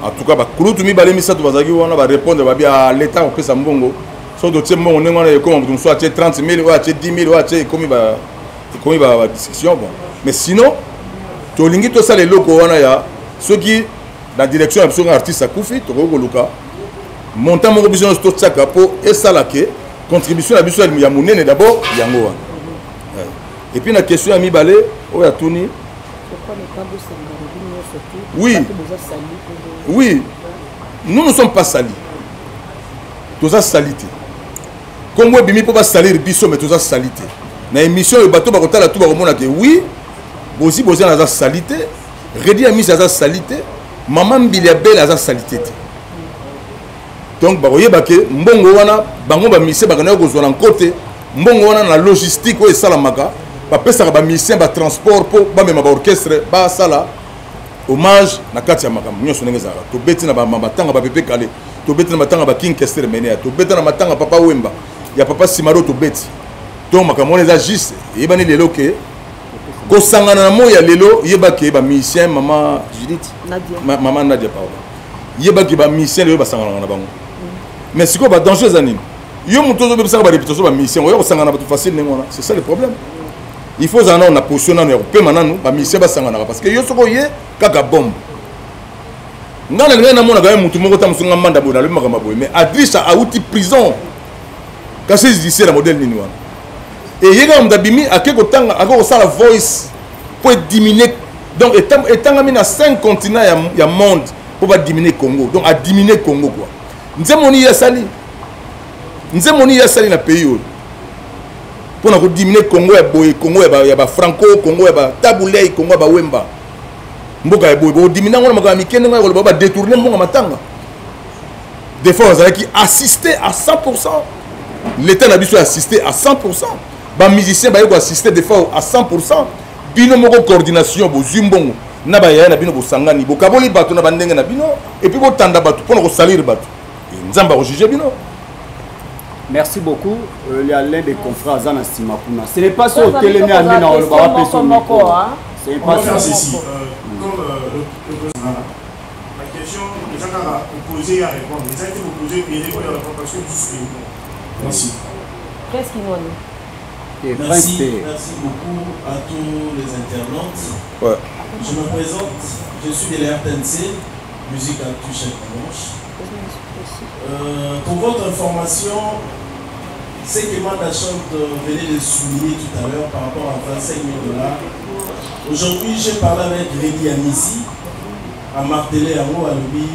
[SPEAKER 1] En tout cas bakulutu mibale misato bazalaki wana ba répondre babi a l'état kopesa mbongo, soki totie mbongo ndenge wana ekoma moto mosusu atie 30 000, oyo atie 10 000, oyo atie ekomi ba, ekomi ba, ba discussion. Bon, mais sinon tolingi tosala eloko wana ya soki na direction ya biso nga artiste akufi, tokoki koluka montant moko biso nyonso totiaka po esala ke contribution na biso ya monene d'abord yango wana. Ouais. Et puis na question ya mibale oyo atuni, oui, oui, nous ne sommes pas salis, toza sali te. Kombo ebimi mpo basalir biso, mais toza sali te. Na émission oyo bato bakotala tu bakomona ke oui, Bozi Boziana aza sali te, Reddy Amisi aza sali te, Mama Mbilia Bel aza salite te. Donc bakoyeba ke mbongo wana bango ba musiciens bakendaki kozwa na nko te, mbongo wana na logistique oyo esalamaka, bapesaka ba musiciens ba transport mpo bamema ba orchestre basala hommage na kati ya makambo nyonso ndenge ezalaka. Tobeti na matanga ba Pepe Kale, tobeti na matanga ba King Kester Emeneya, tobeta na matanga Papa Wemba ya Papa Simaro, tobeti. Donc makambo wana eza juste, eyebani lelo ke kosangana na moi ya lelo, yeba ke ba musiciens mama
[SPEAKER 6] Judith,
[SPEAKER 7] Nadia.
[SPEAKER 1] Mama Nadia, pardon, yeba ke ba musiciens lelo basanganaka na bango. Mais sikoyo ba danger eza nini? Yo moto ozobebisaka ba réputation ba musiciens, oya kosangana bato facile ndenge wana, c'est ça le problème. Il faut ozala nano na position nano ya kopema nano ba musiciens basanganaka, parce que yo soki oye kaka bombe. Ngai nalingai namonaka ye motu moko ta mosu nga manda boye nalobi makambo boye, mais Adrisha auti prison kasi judiciaire ya modèle nini wana? Eye kaka moto abimi ake kotanga, ake kosala voice mpo edimine. Donc etangami na 5 continent ya monde mpo badimine Congo. Donc adimine Congo quoi. Nzembo nini ye asali? Nzembo nini ye asali na pays oyo mpo na kodimine Congo ya boye, Congo ya bafranco, Congo ya batabulei, Congo ya bawemba, mboka ya boye bokodimine yango na makambo ya mike ndenge koloba badetourne mbongo matanga. Des fois bazalaki assisté à 100%, l'état na biso assisté à 100%, bamusicien baye koassiste des fois à 100%. Bino moko coordination bozwi mbongo na bayaya na bino, bosangani, bokaboli bato na bandenge na bino, et puis botanda bato mpona kosalir bato. Nzambe akojuge bino.
[SPEAKER 6] Merci beaucoup. Il y a l'un des confrères aza na nsima kuna. Ce n'est pas so otelemi ande na oloba wapesa micro. Ce n'est pas
[SPEAKER 9] ça. Ceci, comme le président, la question eza kaka opposé ya répondre, eza te opposé ebele oyo répondre parce que mosusu. Merci.
[SPEAKER 7] Presque Inwani.
[SPEAKER 10] Merci, merci beaucoup à tous les internautes.
[SPEAKER 1] Ouais.
[SPEAKER 10] Je me présente, je suis de la RTNC, Musique Actu chaque dimanche. Pour votre information, ce que Manda Chante venait de souligner tout à l'heure par rapport à 25 000 $. Aujourd'hui, j'ai parlé avec Reddy Amisi, à martelé yango, alobi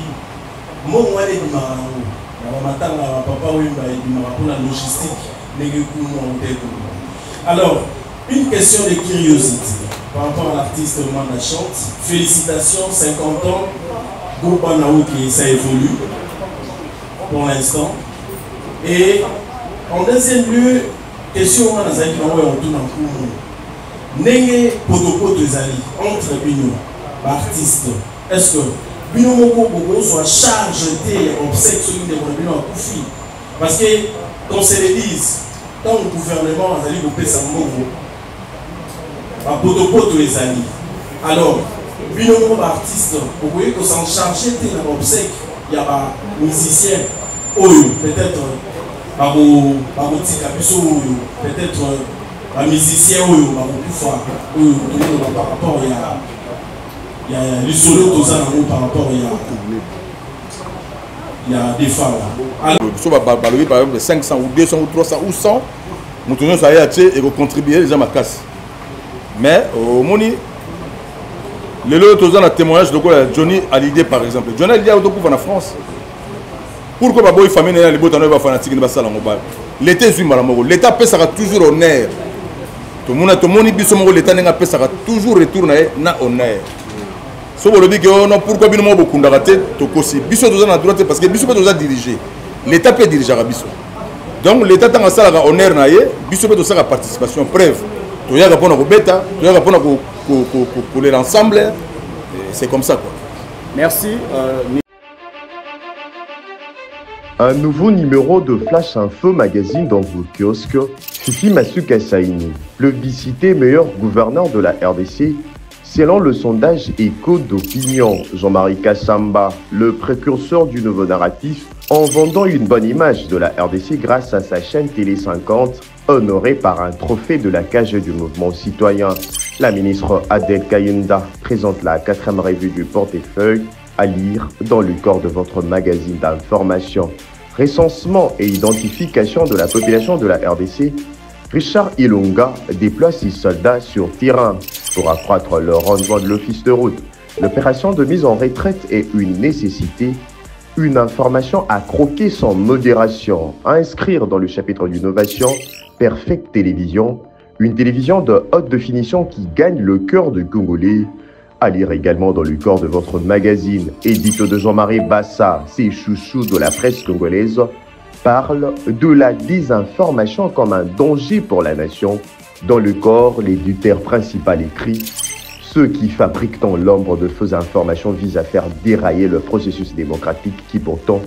[SPEAKER 10] mbongo wana ebimaka yango na bamatanga ya papa Wemba, ebimaka mpona logistique ndenge kuna oteko. Alors, une question de curiosité par rapport à l'artiste Manda Chante. Félicitations, 50 ans, groupe Anaoki, ça évolue pour l'instant. Et en deuxième lieu, question wana nazalaki nango ya kotuna nkumu, ndenge potopoto ezali entre bino baartiste, est ce que bino moko bokozwa charge te ya obsèque soki ndeko na bino akufi? Parce que qu'on se le dise, ntango gouvernement azali kopesa mbongo, bapotopoto ezali. Alors bino moko baartiste bokoki kosan charge te na baobsèque ya bamusicien oyo peut-être bakotika biso, oyo peut-être bamusicien oyo bakokufa, oyo tokoloba par rapport ya lisolo toza nango par rapport ya Defao?
[SPEAKER 1] So balobi par exemple 500 ou 200 ou 300 ou 100, moto nyonso aye atie, ekocontribue eza makasi. Mais omoni lelo toza na témoignage lokola ya Johnny Hallyday par exemple. Johnny Hallyday autokufa na France, pourquoi baboyi famille na ye na libota na oyo bafanatike nde basala yango? Ba leta ezwi mbala moko, leta apesaka toujours honneur. Tomona, tomoni biso moko leta ndenge apesaka toujours retour na ye na honneur. So bolobi ke oh non, pourquoi bino moko bokundaka te? Tokosi, biso toza na droit te, parce que biso mpe toza dirige, leta mpe dirigeaka biso. Donc leta ntango asalaka honneur na ye, biso mpe tosalaka participation. Preuve, toyaka mpona kobeta, toyaka mpona kolela ensemble. C'est comme ça quoi.
[SPEAKER 6] Merci.
[SPEAKER 11] Un nouveau numéro de Flash Info Magazine dans vos kiosques. Fifi Masuka Saini, plébiscité meilleur gouverneur de la RDC, selon le sondage Écho d'opinion. Jean-Marie Kassamba, le précurseur du nouveau narratif, en vendant une bonne image de la RDC grâce à sa chaîne Télé 50, honorée par un trophée de la cage du mouvement citoyen. La ministre Adèle Kayinda présente la 4e revue du portefeuille à lire dans le corps de votre magazine d'information. Recensement et identification de la population de la RDC, Richard Ilunga déploie ses soldats sur terrain pour accroître le rendement de l'office de route. L'opération de mise en retraite est une nécessité, une information à croquer sans modération, à inscrire dans le chapitre d'innovation, Perfect Télévision, Une télévision de haute définition qui gagne le cœur du Congolais. À lire également dans le corps de votre magazine, édito de Jean-Marie Bassa, ses chouchous de la presse congolaise, parle de la désinformation comme un danger pour la nation. Dans le corps, l'éditeur principal écrit Ceux qui fabriquent dans l'ombre de fausses informations visent à faire dérailler le processus démocratique qui pourtant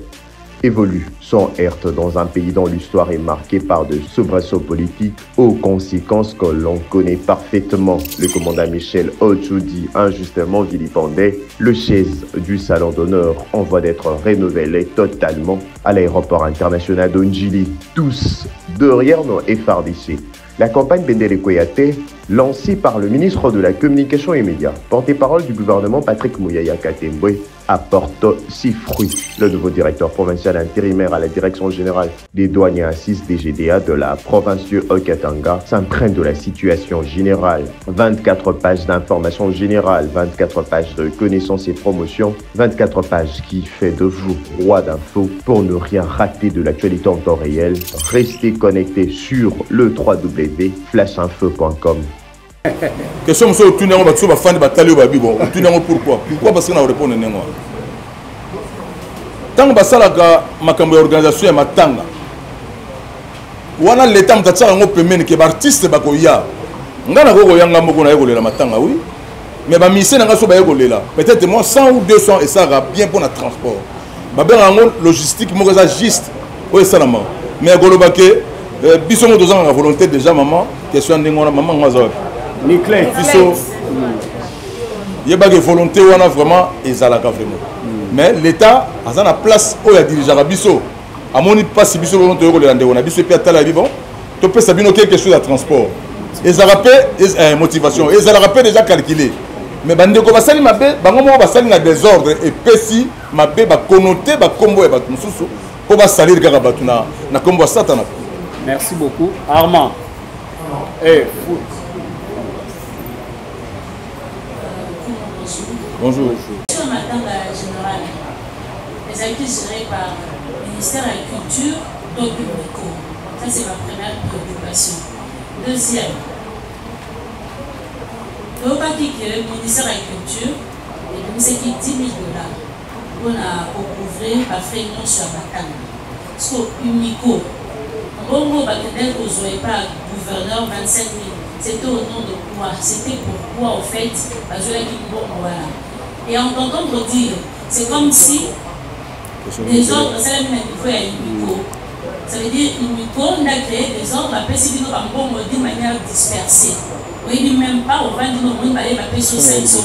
[SPEAKER 11] évolue sans heurte dans un pays dont l'histoire est marquée par de soubresauts politiques aux conséquences que l'on connaît parfaitement. Le commandant Michel Ochoudi, injustement vilipendé, le chaise du salon d'honneur en voie d'être renouvelé totalement à l'aéroport international d'Onjili. Tous derrière nos FRDC. La campagne Bendele Koyate, lancée par le ministre de la Communication et Médias, porte-parole du gouvernement Patrick Mouyaya Katembwe, apporte ses fruits. Le nouveau directeur provincial intérimaire à la direction générale des douanes et assises DGDA de la province du Haut-Katanga s'imprègne de la situation générale. 24 pages d'informations générales, 24 pages de connaissances et promotions, 24 pages qui fait de vous roi d'infos pour ne rien rater de l'actualité en temps réel. Restez connectés sur le www.flashinfo.com.
[SPEAKER 1] Question mosusu otuni yango, bato so bafandi batali oyo babi bon, otuni yango pourquoi? Pourquoi? Parce que na korépondre ndenge wana, ntango basalaka makambo ya organisation ya matanga wana, leta moto atiaka yango pembeni ke baartiste bakoya. Ngai nakoki koya nga moko, naye kolela matanga, oui, mais bamusicien na ngai so baye kolela, peut-être moi 100 ou 200 esalaka bien mpo na transport. Babengaka yango logistique moko eza juste oyo esalamaka. Mais koloba ke biso moko tozangaka volonté déjà. Mama, question ya ndenge wana, mama yango aza wapi? Biso yebaki volonté wana vraiment ezalaka vraiment, mais l'état aza na place oyo adirigeaka biso, amoni mpasi biso bongo toyei kolela ndeko na biso, epi atala bi bon, topesa bino quelque chose ya transport. Ezalaka mpe motivation ezalaka mpe déjà calculé, mais bandeko basali mabe, bango moko basali na désordre, epesi mabe, bakonote bakombo ya bato mosusu mpo basalire kaka bato na kombo ya Satana.
[SPEAKER 6] Merci beaucoup, Armand. Eh,
[SPEAKER 1] Bonjour.
[SPEAKER 8] Matanga général ezalaki géré par ministère ya Culture to Publico? Ça, c'est ma première préoccupation. Deuxième, toyokaki ke ministère ya Culture ebimisaki 10 000 $ mpona kocouvrir bafrais nyonso ya matanga. So Unico, mbongo bakendaki kozwa epa gouverneur, 25 000, c'était au nom de quoi? C'était pourquoi, au fait, bazwelaki mbongo wana? Et en t'entendre dire, c'est comme si désordre esalami na niveau ya Unico. Ça veut dire Unico nda créé désordre, bapesi bino bambongo d'une manière dispersée, oyebi même pas, ovandi no omoni baye bapesi yo 500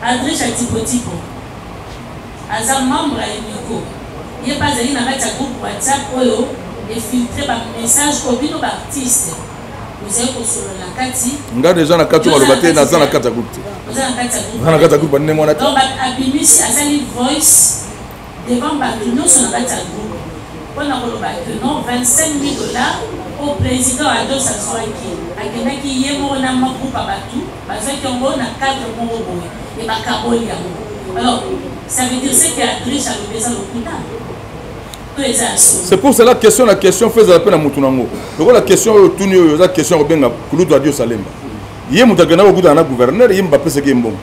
[SPEAKER 8] $. Adriche Atipotipo aza membre ya Unico, ye mpe azali na kati ya groupe WhatsApp oyo efiltre bamessage oyo bino baartiste ozali kosolola na kati.
[SPEAKER 1] Nga déjà na kati oyo baloba te, naza na kati ya groupe te.
[SPEAKER 8] Oza na kati ya groupe?
[SPEAKER 1] Naza na kati ya groupe ndenge wana te.
[SPEAKER 8] Donc abimisi, asali voice devant bato nyonso na kati ya groupe mpona koloba ke non, 25 000 $ oyo président Ados azwaki, akendaki ye moko na mwa groupe ya bato, bazwaki yango na cadre moko boye e bakaboli yango. Alors ça veut dire ce que Adriche alobi eza lokuta to eza ya solo?
[SPEAKER 1] C'est pour cela, question na question fo ezala mpe na motu nango. Lokola question oyo otuni oyo eza question ya kobenga kulutu Adio Salemba, ye moto akendaki kokutana na gouverneur, ye moto bapesaki ye mbongo.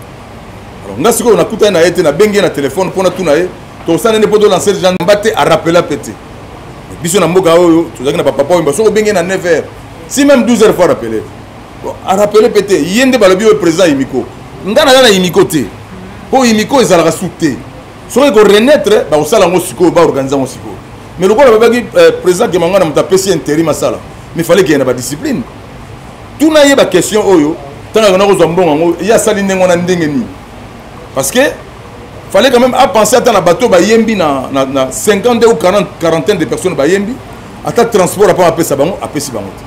[SPEAKER 1] Alors nga sikoyo nakutani na ye te, nabengi ye na telefone mpo natuna ye tosala nde mpo tolancer Jean mba te, arapela mpe te. Biso na mboka oyo tozalaki na bapapa oyo, soki obengi ye na 9 heures, si même 12 heures, faut rappeler. Bon, arapele mpe te. Ye nde balobi oyo président Imiko. Nga naza na Imiko te, mpo Imiko ezalaka su te. Soki ekorenaître, bakosala yango sikoyo, baorganize yango sikoyo. Mais lokola babaki président Kemanga na moto apesi intérim asala, mais fallait keye na badiscipline. Tuna ye baquestion oyo: ntango akenda kozwa mbongo yango, ye asali ndenge wana ndenge nini? Parce que fallait quand même apenser ata na bato bayembi na 52 ou 40, quarantaine de personnes bayembi, ata transport apa apesa bango, apesi bango te.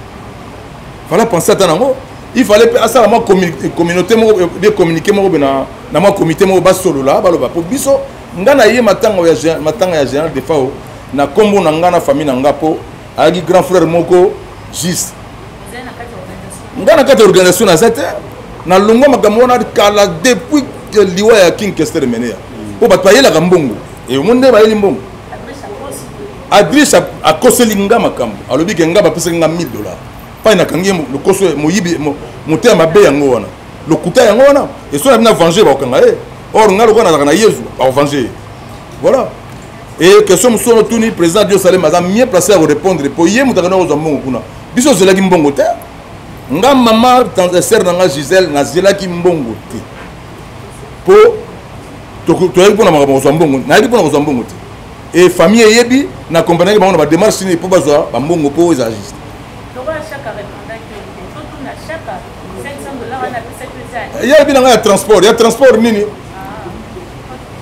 [SPEAKER 1] Fallait penser ata nango. Il fallait mpe asala mwa communauté moko bien, communiqué moko be na mwa comité moko, basolola, baloba mpo biso. Nga na ye matanga ya général Defao na nkombo na nga na famille na nga, mpo ayaki grand frère moko juste. Nga na kati ya organisation naza te, nalongwa makambo wana kala, depuis liwa ya King Kester Emeneya, mpo bato bayelaka mbongo, emo nde bayeli mbongo. Adriche akoseli nga makambo, alobi ke nga bapesaki nga 1000 dollars. Pai nakangi ye lokoso, moyibi, motema mabe yango wana, lokuta yango wana. Eso na bina venger, bakokanga ye. Or nga lokola nazalaka na Yezu, bakovenger ye. Voilà. Et question mosusu wana otuni, président Dio Salem aza mieux placé ya korépondre mpo ye moto akenda kozwa mbongo kuna. Biso ozelaki mbongo te. Nga mama sœur na nga Gisèle, nazelaki mbongo te. Mpo toyaki mpona makambo kozwa mbongo, nayaki mpona kozwa mbongo te. Et famille eyebi, na accompagnaki bango na badémarche nini mpo bazwa bambongo mpo ezala juste. Ye ayebi na ngai ya transport, ya transport nini,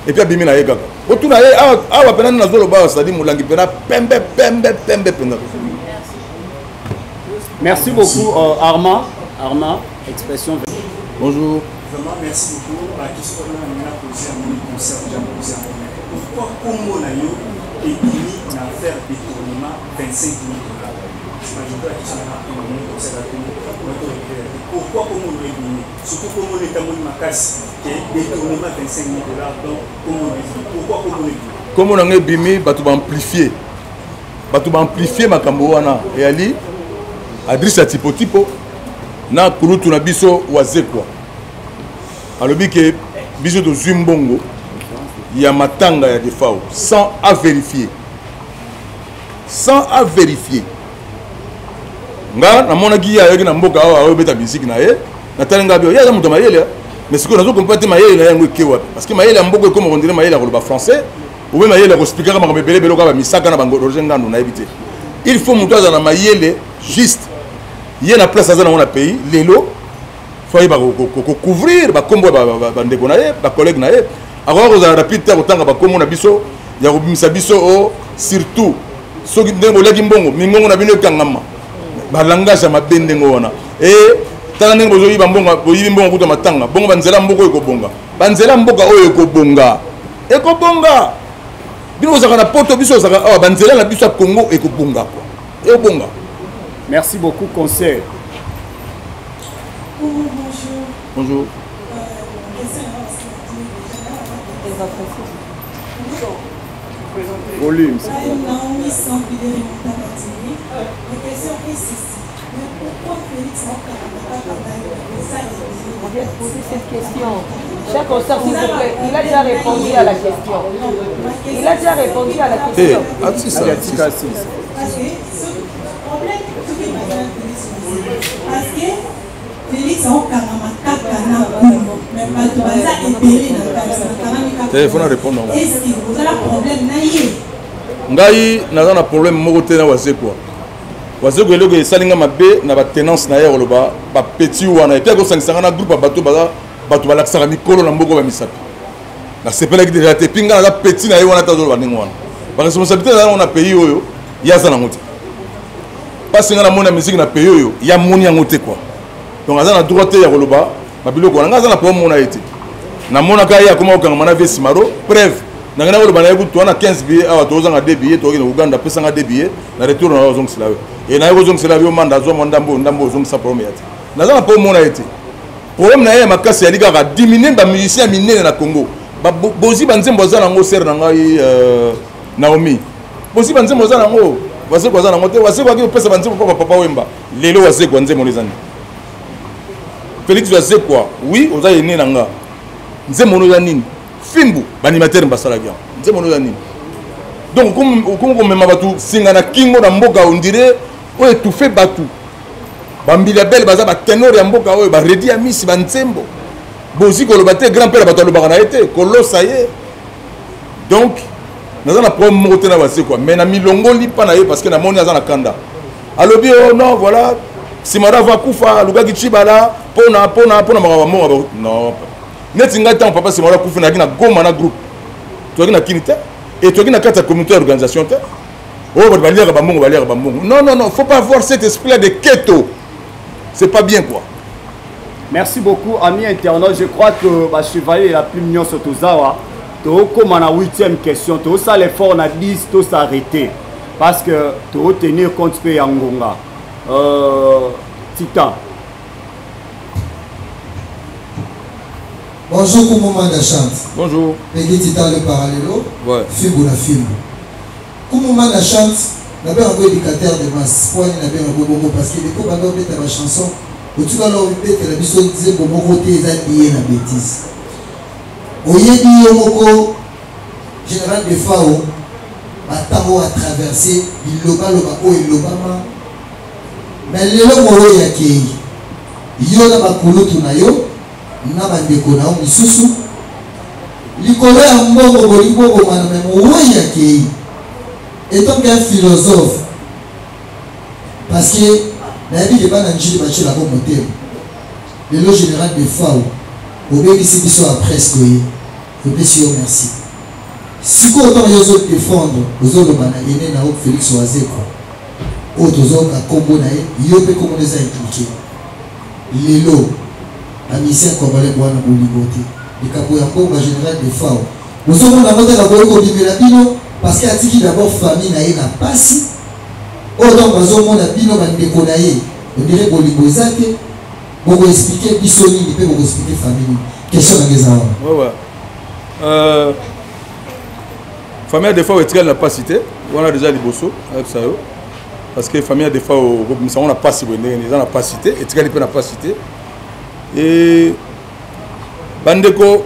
[SPEAKER 1] et puis abimi na ye kaka. Otuna ye awa mpena nini nazoloba awa, c'est-à-dire molangi mpena pembe pembe pembe mpenza.
[SPEAKER 6] Merci beaucoup euh, Armand. Armand, expression.
[SPEAKER 1] Bonjour.
[SPEAKER 9] Vraiment, merci beaucoup. La question qu'on a posée à mon concert, j'ai posé à mon Pourquoi Congo na yo ebimi na affaire détournement 25 000 dollars? C'est pas la question na mon concert à Pourquoi Congo na ebimi? Surtout Congo na etamoni makasi que détournement 25 000 dollars donc Congo na ebimi. Pourquoi Congo na ebimi?
[SPEAKER 1] Congo na ebimi bato ba amplifier. Bato ba amplifier makambo wana eyali Adrisse ya tipo-tipo na kulutu na biso Wazekwa. Alobi ke biso tozwi mbongo ya matanga ya Defao sans à vérifier. Sans à vérifier. Nga namonaki ye ayaki na mboka awa ayobeta musique na ye, natali nga bio ye aza moto ya mayele, mais sikoyo nazo comprendre te mayele na ye yango eke wapi, parce que mayele ya mboka ekoma kondire mayele ya koloba français obe mayele ya kosplikaka makambo ebele ebele oka bamisaka na bango Roger Ngandu nayebi te. Il faut moto azala na mayele juste ye na place aza nango na pays lelo, faut ayeba kocouvrir bakombo ya bandeko na ye, bacollègue na ye. Akoka kozala rapide te ya kotanga bakombo na biso ya kobimisa biso o surtout soki ndenge boliaki mbongo mingongo na bino ekangama balangage ya mabe ndenge wana. E tala ndenge bozoyiba mbongo, boyibi mbongo kuta matanga bongo banzela mboka oyo ekobonga, banzela mboka oyo ekobonga, ekobonga. Bino bozalaka na poto, biso ozalaka awa, banzela na biso ya Congo ekobonga kwa, ekobonga.
[SPEAKER 6] Merci beaucoup conseil.
[SPEAKER 8] Bonjour.
[SPEAKER 1] Bonjour.
[SPEAKER 6] Volume.
[SPEAKER 8] Naomi Sampide Remontada TV. La question est ceci. Mais pourquoi Félix
[SPEAKER 7] On vient de poser cette question. Chaque concert, s'il vous plaît, il a déjà répondu à la question. Il a déjà répondu à la question.
[SPEAKER 1] Eh, ah, si, ça, si, ça.
[SPEAKER 8] Parce que ce problème, parce que Félix aokangama kaka na Congo, mais bato baza ebele na kati bakangami kaka.
[SPEAKER 1] Eh, faut na répondre yango.
[SPEAKER 8] Est-ce que ozala problème na ye?
[SPEAKER 1] Ngai naza na problème moko te na Wazekwa. Wazekwa eloko esali nga mabe na ba tenance na ye koloba ba petit wana, et puis akosangisa nga na groupe ya bato baza bato balakisaka mikolo na mboko ba misapi. Nasepelaki déjà te, puis nga naza petit na ye wana te azoloba ndenge wana. Ba responsabilité naza nango na pays oyo ye aza nango te. Pasi nga namoni na musique na pays oyo ya moni yango te quoi. Donc aza na droit te ya koloba ba biloko wana. Nga aza na problème mona ye te. Namonaka ye akoma kokangama na vie Simaro, preuve. Na ngai nakoloba na ye kutu wana 15 billets awa tozanga 2 billets tokokende Uganda, apesa nga 2 billets na retour na ozongisela yo. Et na ye kozongisela yo manda azwa mwa ndambo, ndambo ozongisa problème ya te. Naza na problème mona ye te. Problème na ye ya makasi yali kaka diminuer ba musiciens minene na Congo. Ba bozi ba nzembo aza nango sœur na ngai Naomi. Bozi ba nzembo aza nango, Wazekwa aza nango te. Wazekwa aki kopesa ba nzembo mpo papa Wemba. Lelo Wazekwa nzembo eza nini? Félix Wazekwa, oui, oza aîné na nga. Nzembo eza nini? Fimbu, ba animateur basalaki yango. Nzembo eza nini? Donc okomi komema bato singa na kingo na mboka, on dirait oyo étouffer bato. Ba Mbilia Bel baza ba ténor ya mboka oyo, ba Reddy ya Misi, ba nzembo. Bozi koloba te grand père bato alobaka na ye te, kolosa ye. Donc naza na problème moko te na Wazekwa, mais na milongoli pa na ye parce que namoni aza na kanda. Alobi oh non voilà, Simaro ava kufa, alukaki Tshibala pona pona pona makambo moko non. Neti ngai ntango papa Simaro akufi nayaki na Goma na groupe. Toyaki na Kini te et toyaki na kati ya comité ya organisation te. Oh bato baliaka ba mbongo, baliaka ba mbongo. Non non non, faut pas avoir cet esprit là de keto. C'est pas bien quoi.
[SPEAKER 6] Merci beaucoup amis internautes, je crois que ba chevalier la plume nyonso tozawa. Tokoma na 8e question, tosala effort na 10 to s'arrêter parce que to tenir compte pe ya ngonga. Titan.
[SPEAKER 12] Bonjour Koumou Manda chante.
[SPEAKER 1] Bonjour.
[SPEAKER 12] Peggy Titan le parallelo.
[SPEAKER 1] Ouais.
[SPEAKER 12] Fimbu na Fimbu. Kumu Manda Chante, nabenga yango educateur de masse. Mpo nini nabenga yango bongo? Parce que depuis obanda obeta ba chansons, otikala obetela biso nzembo moko te eza lié na betise. Oyebi yo moko General Defao, ba temps oyo a traverse, bilobaloba oyo elobama, mais lelo moweyi akeyi, yo na ba kulutu na yo na ba ndeko na yo misusu likolo ya mbongo bolingi bobomana, mais moweyi akeyi. Etant qu'un philosophe, parce que nayebi ke bana Ndjili batielaka motema, lelo General Defao obebisi biso ya presse toye topesi yo merci. Sikoyo ntango yo ozo defendre, ozoloba na aine na yo Felix Wazekwa oyo tozoyoka nkombo na ye, yo mpe nkombo na eza impliqué. Lelo ba musiciens congolais bwana bolingo te, likambo ya mbongo ya General Defao bozomona yango te, bakoki kobimela bino parce que atiki d'abord famille na ye na pasi oyo ntango bazomona bino bandeko na ye ondire bolingo eza te. Boko expliquer biso nini pe boko expliquer famille nini? Question na nga eza wana.
[SPEAKER 1] Ouais, ouais. Famille ya Defao etikali na pasi te, wana deja liboso ayebisa yo, parce que famille ya Defao okobimisa yango na pasi boye ndenge nini, eza na pasi te, etikali mpe na pasi te. E bandeko,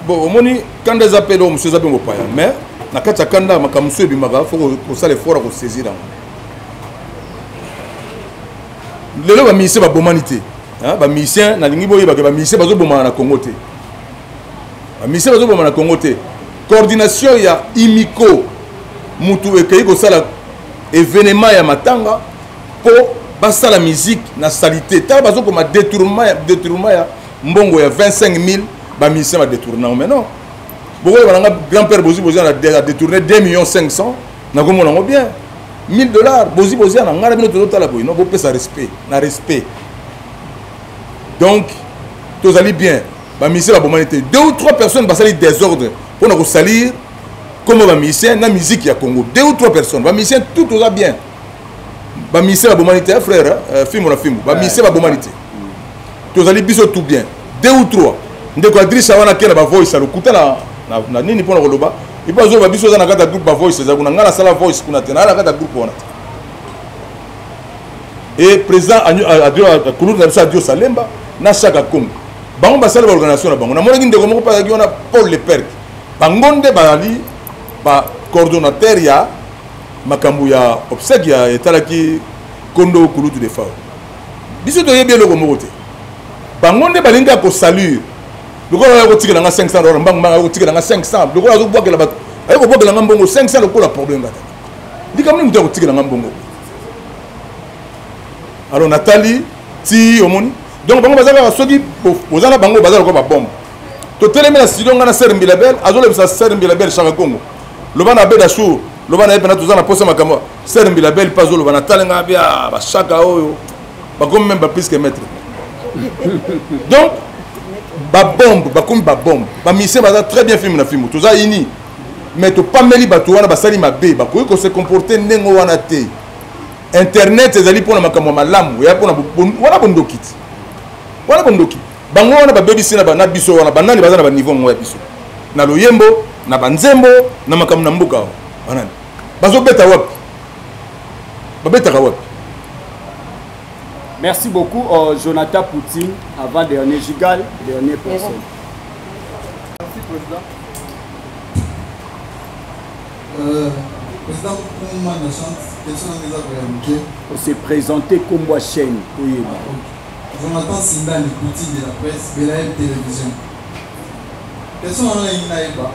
[SPEAKER 1] bon, omoni kanda eza mpe eloko mosusu eza mpe mopaya, mais na kati ya kanda makambo mosusu ebimaka, faut kosala effort ya kosaisir yango. Lelo ba musiciens babomani te. Hein, ba musiciens, nalingi boyeba ke ba musiciens bazobomana na Congo te. Ba musiciens bazobomana na Congo te. Coordination ya Imiko mutu ekei kosala événement ya matanga po basala musique na salite. Tala bazokoma détournement ya mbongo ya 25 000 ba musiciens ba détourner. Mais non. Bokoyeba na nga grand-père Bozi Bozi a détourné 2 millions 500, nakomona yango bien. 1000 dollars Bozi Bozi na nga na bino tozotala boye, non, bopesa respect na respect. Donc tozali bien, ba musiciens babomani te. 2 ou 3 personnes basali désordre mpona kosalir comme ba musiciens na musique ya Congo. 2 ou 3 personnes, ba musiciens tout toza bien. Ba musiciens babomani te, frère, fimbo na fimbo. Ba musiciens babomani te. Tozali biso tout bien. 2 ou 3. Ndeko Adrissa wana kena ba voice lokuta na nini mpona koloba. Et puis azoba biso za na kata groupe ba voice za kuna ngala sala voice kuna te na na kata groupe wana. Et président Adio Kulutu na biso Adio Salemba na Chaka Congo. Bango basala ba organisation na bango. Na monaki ndeko moko pa wana Paul Leperc. Bango nde bazali ba coordonnateur ya makambo ya obsèque ya etalaki Kondo Kulutu Defao. Biso toyebi eloko moko te. Bango nde balingi ya kosalir. Lokola oya kotikela nga 500 dollars, mbangu mbangu akotikela nga 500, lokola azobwakela bato, aye kobwakela nga mbongo 500 lokola problème kaka. Likambo nini moto akotikela nga mbongo? Alors natali ti omoni. Donc bango baza kaka soki boza na bango baza lokola ba bombe. Totelemi na studio nga na Ser Mbilabel, azolobisa Ser Mbilabel Chaka Congo. Loba na Abed Achour, loba na ye pena toza na posa makambo. Ser Mbilabel pa azoloba na tala nga bia ba Chaka oyo. Bakomi même ba plus que maître. Donc ba bombe, bakomi ba bombe. Ba musiciens baza très bien film na film. Toza ini. Mais topameli bato wana basali mabe, bakoki ko se comporter ndenge wana te. Internet ezali mpona makambo ya malamu, ya mpona wana bondoki ti. Wana bondoki. Bango wana babebisi na biso wana, banani baza na ba niveau ngo ya biso. Na loyembo, na banzembo, na makambo na mboka awa. Banani? Bazobeta wapi? Babetaka wapi?
[SPEAKER 6] Merci beaucoup, Jonathan Poutine, avant-dernier Gigal, dernier personne.
[SPEAKER 4] Merci, Président. Président Koumou chante, question na eza koya moke.
[SPEAKER 6] On s'est présenté comme moi chaîne, toyeba.
[SPEAKER 4] Jonathan Sindani, Poutine de la presse, Belaïm Télévision. Question na nga nayeba.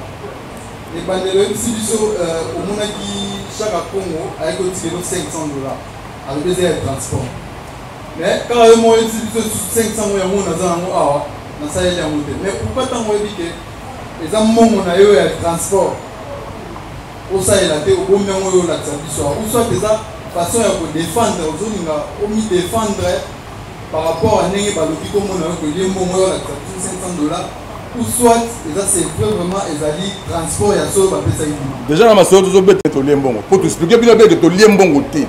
[SPEAKER 4] Ebandelo oyebisi biso omonaki Chaka Congo ayaki kotikelo 500 dollars. Alobi eza ya transport. Mais kaka yo moko oyebisi biso 500 yango naza yango awa, nasaleli yango te. Mais pourquoi ntango oyebi ke eza mbongo na yo ya transport osalela te, obomi yango oyo olakisa biso awa? Ou soit eza façon ya kodefendre, ozolinga omidefendre par rapport à ndenge balobi komona yo kolie mbongo oyo olakisa biso 500 dollars, ou soit eza c'est vrai vraiment ezali transport ya solo bapesaki bino.
[SPEAKER 1] Déjà na masolo tozobeta tolie mbongo po toexplike bino beke tolie mbongo te.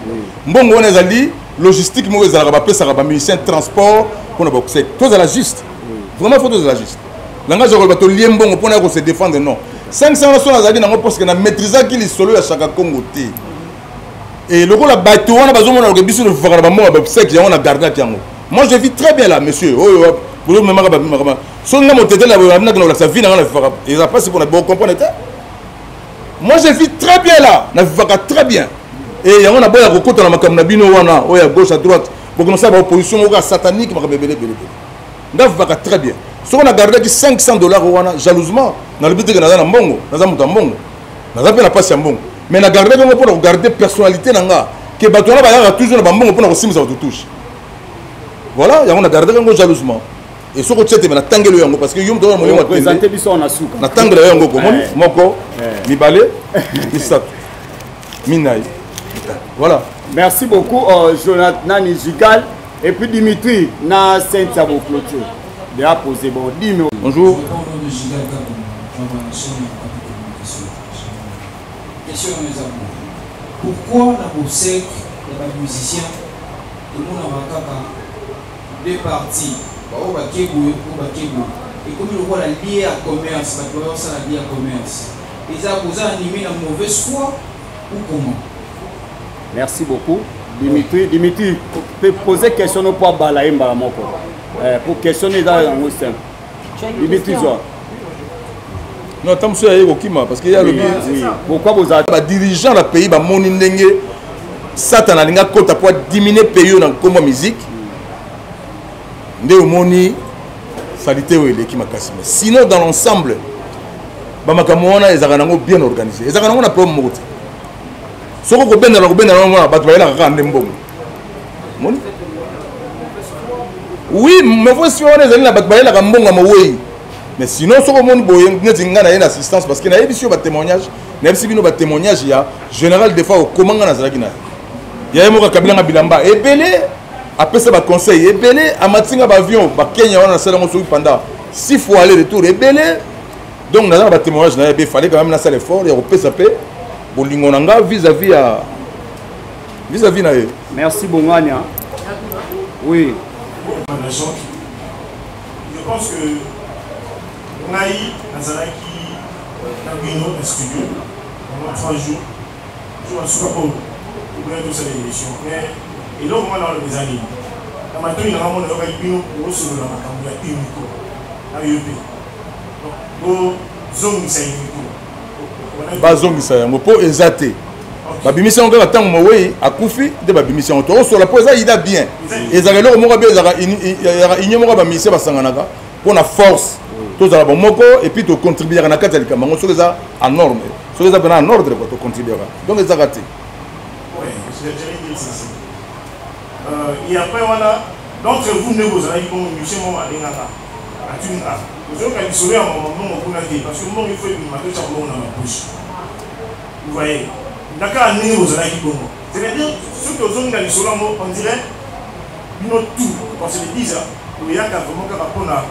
[SPEAKER 1] Mbongo wana ezali logistique moko ezalaka bapesaka ba musicien transport mpona baobsèque. Tozala juste, vraiment faut tozala juste. Langage ya koloba tolie mbongo mpona ya kose défendre, non. 500 wana so nazalaki nango parce que na maîtrisaki lisolo ya Shaka Congo te. Et lokola bato wana bazomona loke biso tofaka na bambongo ya babsek yango na gardaki yango. Moi je vis très bien là monsieur. Oyo bozomemaka bamemaka soki nga motetela boye nabinaki na kolakisa vie na nga na vivaka eza mpasi mpona bocomprendre te. Moi je vis très bien là, na vivaka très bien. Et yango naboya kokota na makambo na bino wana oyo ya gauche à droite bokonosala baopposition moko ya satanique makambo ebele ebele ebele. Nga vivaka très bien. Soki na gardaki 500 dollars wana jalousement nalobi te ke naza na mbongo, naza moto ya mbongo. Naza mpe na mpasi ya mbongo. Mais na gardaki yango mpona kogarde personnalité na nga ke bato wana bayaka toujours na bambongo mpona kosimbisa bato touche. Voilà, yango na gardaki yango jalousement. Et soki otie teme natangeli yo yango parce que yo moto oza na molimo ya tembe.
[SPEAKER 6] Présenter biso na suka.
[SPEAKER 1] Natangela yo yango komoni moko, mibale, misato, minai. Voilà.
[SPEAKER 6] Merci beaucoup Jonathan Nani Gigal et puis Dimitri na Cynthia Boclôture. De a posé bon dimi.
[SPEAKER 1] Bonjour.
[SPEAKER 13] Question mes amours. Pourquoi na bosek ya ba musiciens tomonaka kaka deux parties baoyo bake boye oyo bake boye ekomi lokola lie ya commerce bato bazosala lie ya commerce eza boza anime na mauvaise foi ou comment?
[SPEAKER 6] Merci beaucoup Dimitri. Dimitri peut poser question no po abala ye mbala moko. Pour question eza yango simple. Dimitri zwa.
[SPEAKER 1] Non, tant mosusu aye kokima parce que ye alobi
[SPEAKER 6] pourquoi bozala
[SPEAKER 1] ba dirigeant na pays bamoni ndenge Satan alingi akota po adimine pays oyo na nkombo ya musique nde omoni salite oyo eleki makasi. Mais sinon dans l'ensemble bamakambo wana ezalaka nango bien organisé, ezalaka nango na problème moko te. Soki okobendana kobendana wana bato bayelaka kaka nde mbongo. Moni? Oui, mauvaise foi wana ezali na bato bayelaka mbongo ya mowei. Mais sinon soki omoni boye neti ngai naye na assistance parce que nayebisi yo batémoignage, nayebisi bino batémoignage ya général des fois okoma ngai nazalaki na ye. Ya ye moko akabilanga bilamba ebele, apesa baconseil ebele, amati nga baavion bakenya wana nasala yango soki pendant 6 fois aller retour ebele. Donc naza na batémoignage na ye ebe fallait quand même nasala effort ya kopesa mpe bolingo na nga vis-à-vis ya vis-à-vis na ye.
[SPEAKER 6] Merci Bongania. Oui.
[SPEAKER 9] Je pense que ngai nazalaki na bino na studio pendant 3 jours. Jour ya suka oyo tokoya tosala émission. Mais eloko mwana wana eza nini? Na matoi na ngai mona yokaki bino bosolola makambo ya Unico na yo mpe. Donc bozongisa Unico.
[SPEAKER 1] Bazongisa yango mpo eza te. Babimisi yango kaka ntango mowei akufi nde babimisi yango. Tokosola mpo eza ida bien. Ezalaka eloko moko bien, ezalaka union moko ya bamusicien basanganaka mpo na force. Tozala bomoko et puis tocontribuaka na kati ya likambo yango soki eza en norme. Soki eza mpena en ordre quoi, tocontribuaka. Donc ezalaka te.
[SPEAKER 9] Ouais, j'allais dire ça. Et après wana, d'entre vous nde bozalaki bongo musicien moko abengaka atuni a ozoyoka lisolo ya mama mbongo kuna te parce que mbongo il faut ebima totya mbongo na mapoche. Vous voyez, ndaka ndenge bozalaki bongo. C'est-à-dire soki ozongi na lisolo yango on dirait bino tout qu'on se le dise, oyaka vraiment kaka mpona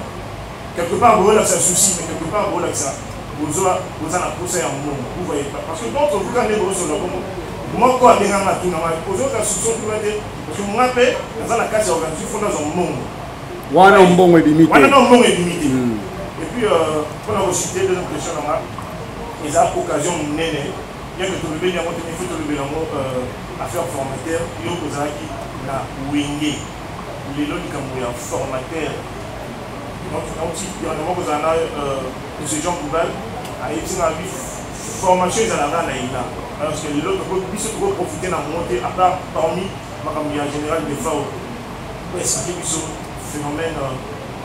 [SPEAKER 9] quelque part boyolakisa souci, mais quelque part boyolakisa boza na posa ya mbongo. Vous voyez pas parce que d'entre vous quand nde bozosola bongo moko abenganga atunanga ozoyoka souci otuna te parce que nga mpe naza na kati ya organisation fo nazwa mbongo.
[SPEAKER 6] Wana mbongo ebimi te.
[SPEAKER 9] Wana na mbongo ebimi te. Et puis mpona kocite deuxième question na nga eza occasion monene bien que tolobeli yango te, mais faut tolobeli yango affaire formateur. Yo ozalaki na Wenge, lelo likambo ya formateur. Donc nauti yango kozala na monsieur Jean Goubal ayebisi nga bi formation ezalaka na ina parce que lelo biso tokoprofite na yango te à part parmi makambo ya général Defao oexplike biso phénomène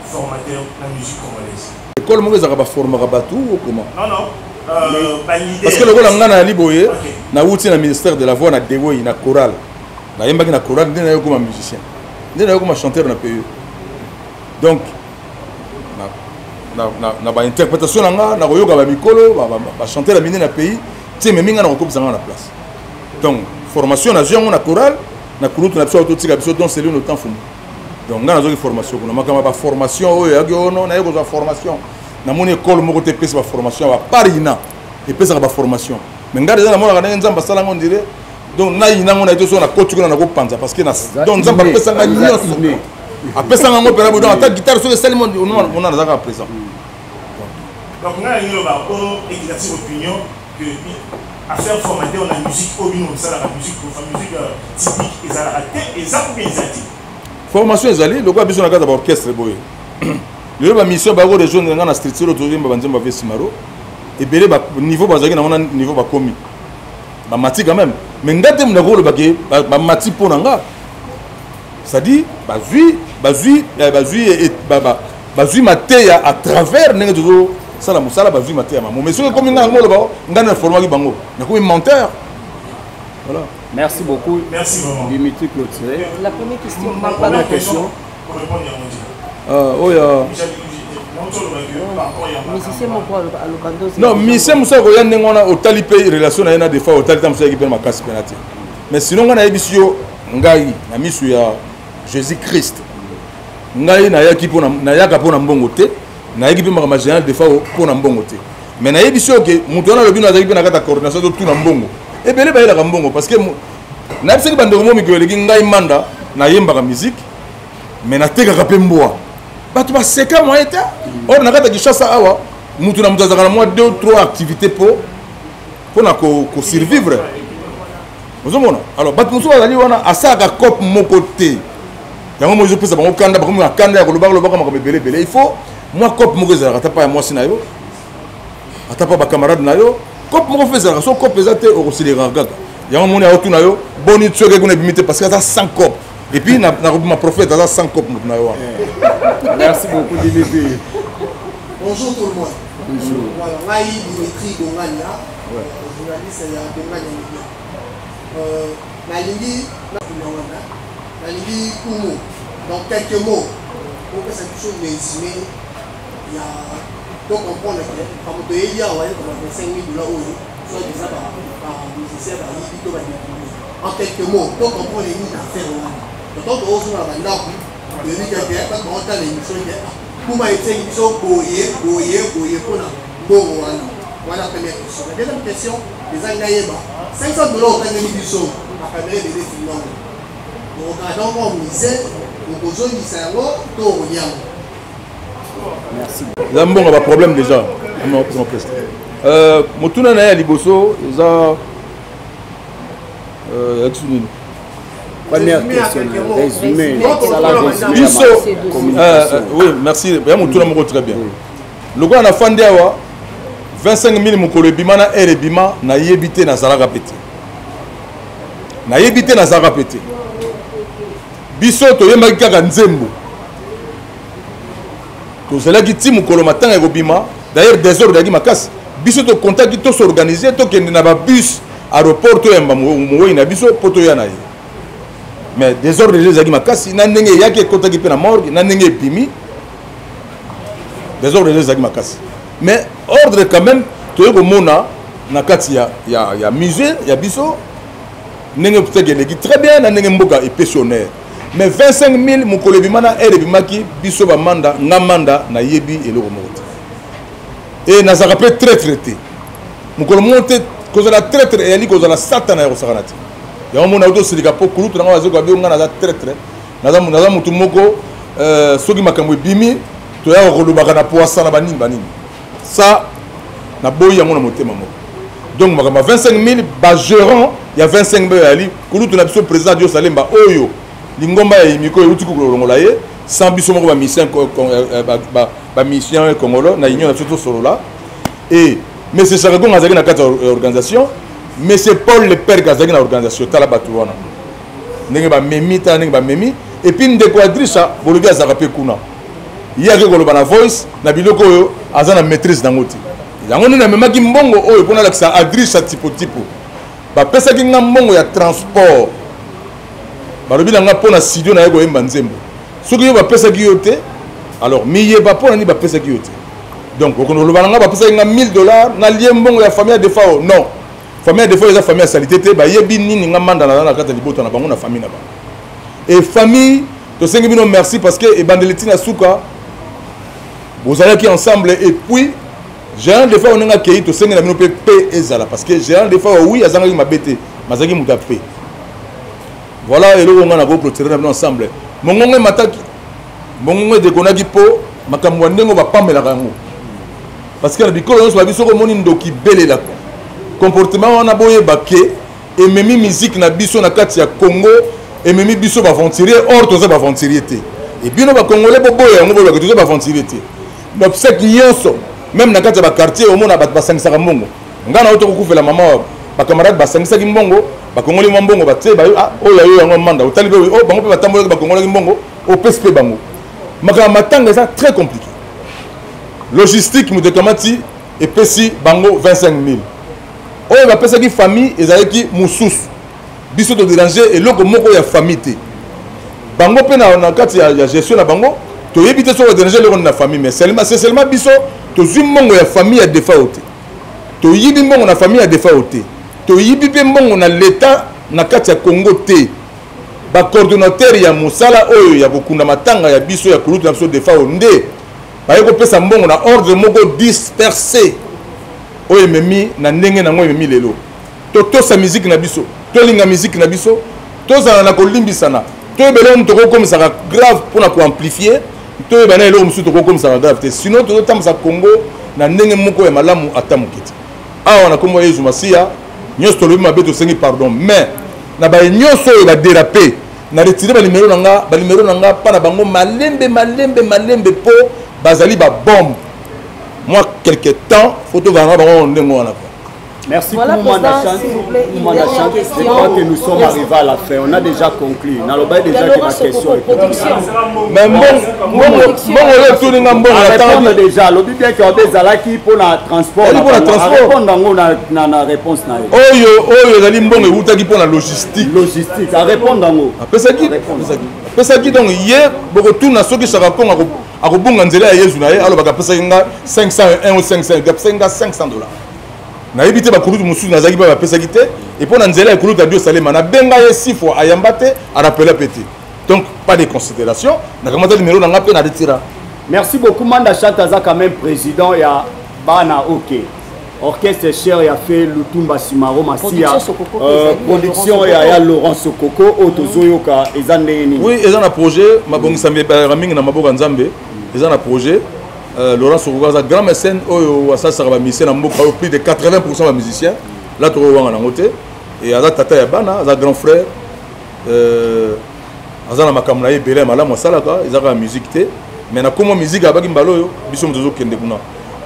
[SPEAKER 9] formateur na musique congolaise.
[SPEAKER 1] École moko ezalaka baformaka bato ou comment?
[SPEAKER 9] Non, non. Ba leader.
[SPEAKER 1] Parce que lokola nga nayali boye, nawuti na ministère de la voix na Dewey na chorale. Nayembaki na chorale nde naye koma musicien. Nde naye koma chanteur na PE. Donc na ba interprétation na nga, na koyoka ba mikolo, ba chanteur ya minene na pays, tie memi nga na kokopisa nga na place. Donc formation nazwi yango na chorale, na kulutu na biso totika biso donc c'est le temps fumu. Donc nga nazwaki formation kuna, makambo ya ba formation oyo eyaki ono, naye kozwa formation. Namoni école moko te epesa ba formation ya ba part ina epesaka ba formation. Mais nga déjà namonaka ndenge Nzambe asala ngo ndire. Donc na ina ngo na ete so na koti kuna na kopanza parce que na donc Nzambe apesa nga nyonso. Apesa nga ngo pena donc ata guitare soki esali mo, on a nazaka présent.
[SPEAKER 9] Donc ngai nalingi loba po éclaircir opinion que affaire formateur na musique oyo bino bosalaka musique profa musique euh, typique ezalaka te eza ou bien eza te.
[SPEAKER 1] Formation ezali lokola biso na kati ya baorchestre boye lelo bamission bako rejoindre ngai na structure oyo tozoyemba banzembo ya vesimaro ebele niveau bazalaki nango na niveau bakomi bamati quand même mais ngai te moto nakoloba ke bamati mpo na nga c'est-à-dire bazwi bazwi eh, bazwi eh, bazwi mateya à travers ndenge tozosala mosala bazwi mateya mamo mais soki ekomi ngai yango oloba ngai na formaki bango nakomi menteur. Voilà.
[SPEAKER 6] Merci beaucoup.
[SPEAKER 9] Merci vraiment.
[SPEAKER 6] Dimitri Clôturé.
[SPEAKER 7] La première question.
[SPEAKER 6] Première question.
[SPEAKER 1] Euh, oyo non musicien mosusu akoya ndenge wana otali mpe relation na ye na defa otali ta mosusu ayaki mpe makasi mpena te mais sinon ngai nayebisi yo ngai na misu ya jésus christ ngai nayaki nayaka mpo na mbongo te nayaki mpe makambo ya général defa mpo na mbongo te mais nayebisi yo ke moto wana alobi no azalaki mpe na kati ya coordination totuna mbongo ebele bayelaka mbongo parce que nayebisaki bandeko mo mikolo eleki ngai manda nayembaka musique mais natekaka mpe mbwa bato baseka moye te or na kati ya kinshasa awa moto na moto azalaka na mwa 2 3 activité mpo mpo na kosurvivre ozomona alors bato mosusu bazali wana asalaka cope moko te yango mo ezopesa bango kanda bakomi na kanda ya kolobaka lobaka makambo ebele ebele. Il faut mwa cope moko ezalaka ata pa ya mwasi na yo, ata pa bacamarade na yo, cope moko fe ezalaka. So cope eza te, okosilekaka kaka. Yango moni aotuna yo boni tsoke kuna ebimi te parce que aza sans cope. Et puis nakobima prophète aza sans cope moto na yo
[SPEAKER 6] wana. Merci beaucoup, Dimitri.
[SPEAKER 14] Bonjour tout le monde.
[SPEAKER 6] Bonjour.
[SPEAKER 14] Voilà, ngai Dimitri Dongania, ouais. Journaliste ya Dongania Media. Euh, nalingi na wana nalingi kumu dans quelques mots opesa biso résumé ya to comprendre que makambo toyebi awa ye koma 25 000 dollars oyo soit disant bamusicien bayibi to badétourne. En quelques mots, to comprendre nini na affaire wana. Donc tozonga na bandako toyebi keke bato baotala émission ke kuma etiaki biso boye boye boye mpona mbongo wana. Wana première question. La deuxième question ezali nayeba 500 dollars otangeli biso bakamera ebele filmango okokaka donc musée okozongisa yango to okolia yango?
[SPEAKER 6] Merci.
[SPEAKER 1] Eza mbongo baproblème déjà. Motuna na ye ya liboso eza elakisi nini?
[SPEAKER 6] Première question, résumé.
[SPEAKER 1] Biso, oui, merci ya motuna moko très bien. Lokola nafandi awa, 25 000 mokolo ebima na aire ebima, nayebi te, nazalaka mpe te, nayebi te, nazalaka mpe te. Biso toyembaki kaka nzembo, tozalaki ti mokolo matanga ekobima. D'ailleurs désordre ezalaki makasi. Biso tokontaki tosorganize, tokende na babus aéroport, toyamba mowei na biso mpo toya na ye, mais désordre déjà ezalaki makasi na ndenge eyaki ekotaki mpe na morgue na ndenge ebimi. Désordre déjà ezalaki makasi, mais ordre quand même toye komona na kati ya musée ya biso ndenge peut-être eleki très bien na ndenge mboka epesi honneur. Mais 25 000 mokolo ebima na aire ebimaki, biso bamanda, nga manda nayebi eloko moko te e nazalaka mpe traître te mokolo moko te. Kozala traître eyali kozala satana ya kosakana te. Yango mona auti osilika mpo kulutu nango bazokoka bio. Nga naza traître, naza motu moko soki makambo ebimi toyaka kolobaka na poasa na banini banini sa naboyi yango na motema moko. Donc makambo ya 25 000, bagérant ya 25 000 eyali kulutu na biso président Dio Salemba oyo lingomba ya Imiko euti kolongola ye sans biso moko bamission congolo na union na biso tosolola. Et monsieur Chakagonga azalaki na kati ya organisation, monsieur Paul Leperque azalaki na organisation. Tala bato wana ndenge bamemi, tala ndenge bamemi. Et puis ndeko Adrisa bolobi azalaka mpe kuna, ye ake koloba na voice na biloko oyo aza na maîtrise nango te. Yango nde namemaki mbongo oyo mpona alakisa Adrisa Tipotipo. Bapesaki nga mbongo ya transport, balobi na nga mpo na studio naye koyemba nzembo. Soki yo bapesaki yo te, alors miyeba mpo na nini bapesaki yo te. Donc okende koloba na nga bapesaki nga 1000 dollars, nalie mbongo ya famille ya Defao. Non, famille ya Defao eza famille ya salité te. Bayebi nini nga manda naza na kati ya libota na bango, na famille na bango. Et famille, tosengi bino merci parce que ebandeli ntina suka bozalaki ensemble. Et puis gérant Defao ndenge akei, tosengi na bino mpe pe ezala parce que gérant Defao, oui, azangaki mabe te, mazalaki moto ya pe. Voilà eloko ngai nakoclôturer na bino ensemble. Mongongo emataki, mongongo edekonaki mpo makambo ya ndenge bapamelaka yango. Parce que na bikolo nyonso babi soki omoni ndoki belela. Comportement wana boyeba ke ememi musique na biso na kati ya Congo, ememi biso ba aventurier, or toza ba aventurier te. Et bino ba congolais boboya yango bolobaka toza ba aventurier te. L'obsèque nyonso même na kati ya ba quartier omona bato basangisaka mbongo. Nga na oyo tokokufela mama ba camarade basangisaki mbongo, bakongoli mwa mbongo batie ba ah, oyo ya yo yango manda otali mpe oh, bango mpe batambolaki bakongolaki mbongo opesi mpe bango. Makambo matanga eza très compliqué. Logistique moto ekamati epesi bango 25000 oyo bapesaki famille ezalaki mosusu. Biso to déranger eloko moko ya famille te. Bango mpe na kati ya gestion na bango toyebi te soki badéranger eloko na famille, mais seulement, c'est seulement biso tozwi mbongo ya famille ya Defao te, toyibi mbongo na famille ya Defao te, toyibi mpe mbongo na l'État na kati ya Congo te. Bacoordonnateur ya mosala oyo ya kokunda matanga ya biso ya kulutu na biso Defao nde baye kopesa mbongo na ordre moko dispersé oyo ememi na ndenge nango ememi lelo. Totosa musique na biso, tolinga musique na biso, tozala na kolimbisana, toyeba eloko moto tokokomisaka grave mpona koamplifie, toyeba na eloko mosusu tokokomisaka grave te, sinon tozotambwisa Congo na ndenge moko ya malamu ata moke te. Awa na nkombo ya Yezu Masiya nyonso tolobi mabe tosengi pardon, mais na baye nyonso oyo baderape na retire banimero na nga, banimero na nga mpa na bango malembe malembe malembe mpo bazali babombe. Mwa quelque temps fo tovanda bango ndenge wana.
[SPEAKER 6] Merci voilà, Koumanda Chante. Koumanda Chante, je crois que nous sommes arrivés à la fin. On a déjà conclu. Naloba déjà que ma question est
[SPEAKER 1] production. Mais bon, bon, bon,
[SPEAKER 6] répondre déjà. Lobi bien que ezalaki pour la transport.
[SPEAKER 1] Pour la transport.
[SPEAKER 6] Répondre yango na na réponse na yo.
[SPEAKER 1] Oyo oyo ezali mbongo eutaki pour la logistique.
[SPEAKER 6] Logistique, à répondre yango.
[SPEAKER 1] Apesaki apesaki donc ye bokotuna soki Shaka Kongo akobunga nzela ya Yezu na ye alobaka apesaki nga 501 ou 500, apesaki nga $500. Nayebi te bakulutu mosusu nazalaki mpe bapesaki te, et mpo na nzela ya kulutu ya Biosalema nabenga ye 6 fois ayamba te, arapela mpe te. Donc pas de considération, nakamata numéro na nga mpe na retira.
[SPEAKER 6] Merci beaucoup Manda Chante aza quand même président ya Bana OK. Orchestre cher ya fait Lutumba Simaro Masia. Production ya ya Laurent Sokoko oyo tozoyoka eza ndenge nini?
[SPEAKER 1] Oui, eza na projet mabongisa mibala mingi na maboko ya Nzambe. Eza na projet. Laurent Sokoko aza grand mécène oyo asalisaka ba musiciens na mboka oyo plus de 80% ba musiciens. Là toko wanga nango te. Et aza tata ya bana, aza grand frère. Aza na makambo na ye ebele ya malamu asalaka, eza kaka musique te. Mais na kombo musique abaki mbala oyo biso moto tozokende kuna.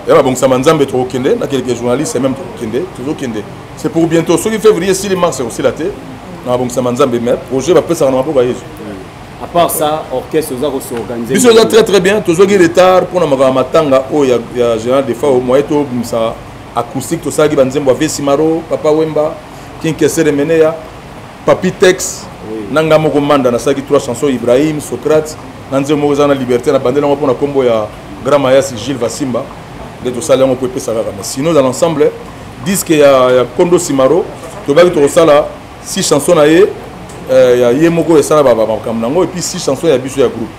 [SPEAKER 1] Ya babongisama Nzambe tokokende na quelques journalistes même tokokende, tozokende. C'est pour bientôt. Soki février sili mars osila te. Na babongisama Nzambe mais projet bapesaka na maboko ya Yesu.
[SPEAKER 6] À part ça, orchestre oza ko s'organiser.
[SPEAKER 1] Biso oza très très bien, tozwaki retard mpona makambo ya matanga oyo ya Général Defao, moyen tobimisa acoustique, tosalaki banzembo ya Vesimaro, Papa Wemba, King Kester Emeneya, Papi Tex, na nga moko Manda nasalaki 3 chansons, Ibrahim, Socrate, na nzembo moko eza na Liberté, na bandeli yango mpona kombo ya Grand Mayasi Gilles Vasimba, nde tosali yango mpo epesa kaka. Mais sinon dans l'ensemble, disque ya Kondo Simaro, tobaki tokosala 6 chansons na ye ya ye moko esala ba makambo nango, et puis 6 chansons ya biso ya groupe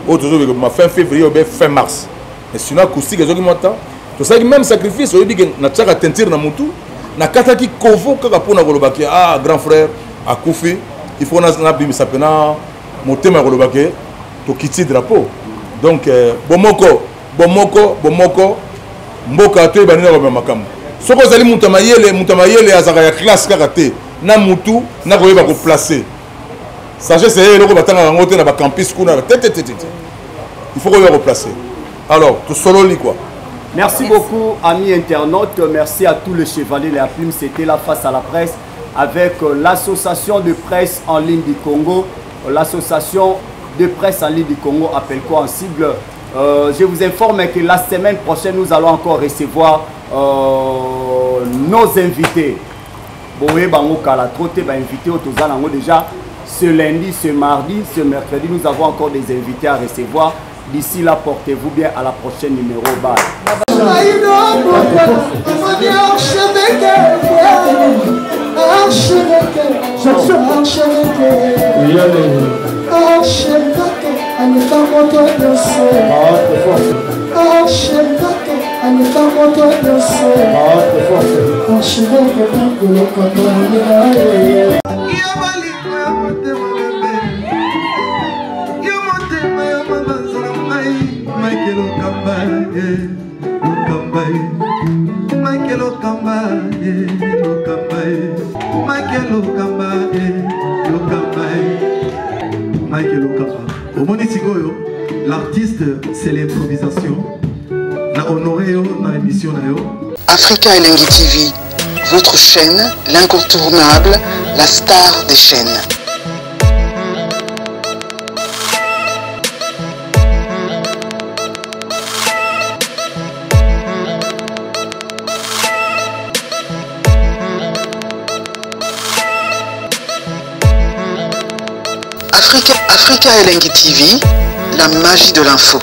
[SPEAKER 1] oyo tozobeka ma fin février ou bien fin mars. Mais sinon acoustique ezoki mwa temps, tosalaki même sacrifice. Oyebi ke natiaka teinture na mutu, nakataki kovo kaka mpona koloba ke ah grand frère akufi, il faut nabimisa mpena motema ya koloba ke tokiti drapeau. Donc bomoko bomoko bomoko mboka toyeba nini akomema makambo. Soki ozali moto ya mayele, moto ya mayele azalaka ya classe kaka te, na mutu na koyeba koplacer sagesse ye eloko batangaka yango te na bacampus kuna te te te te, il faut koyeba koplacer. Alors tosololi quoi.
[SPEAKER 6] Merci beaucoup amis internautes, merci à tous les chevaliers de la plume. C'était la face à la presse avec l'association de presse en ligne du Congo. L'association de presse en ligne du Congo appelle quoi en sigle? Je vous informe que la semaine prochaine, nous allons encore recevoir nos invités. Boye bango kala trop te ba invité oyo toza nango déjà ce lundi, ce mardi, ce mercredi, nous avons encore des invités à recevoir. D'ici là, portez-vous bien. À la prochaine numéro. Bye.
[SPEAKER 15] Michael Okamba, yeah, Okamba, yeah. Lokamba e Lokamba e Mike Lokamba. Omoni sikoyo, l'artiste, c'est l'improvisation. Na honoré yo na émission na yo.
[SPEAKER 5] Africa Elengi TV, votre chaîne, l'incontournable, la star des chaînes. Africa, Africa Elengi TV, la magie de l'info.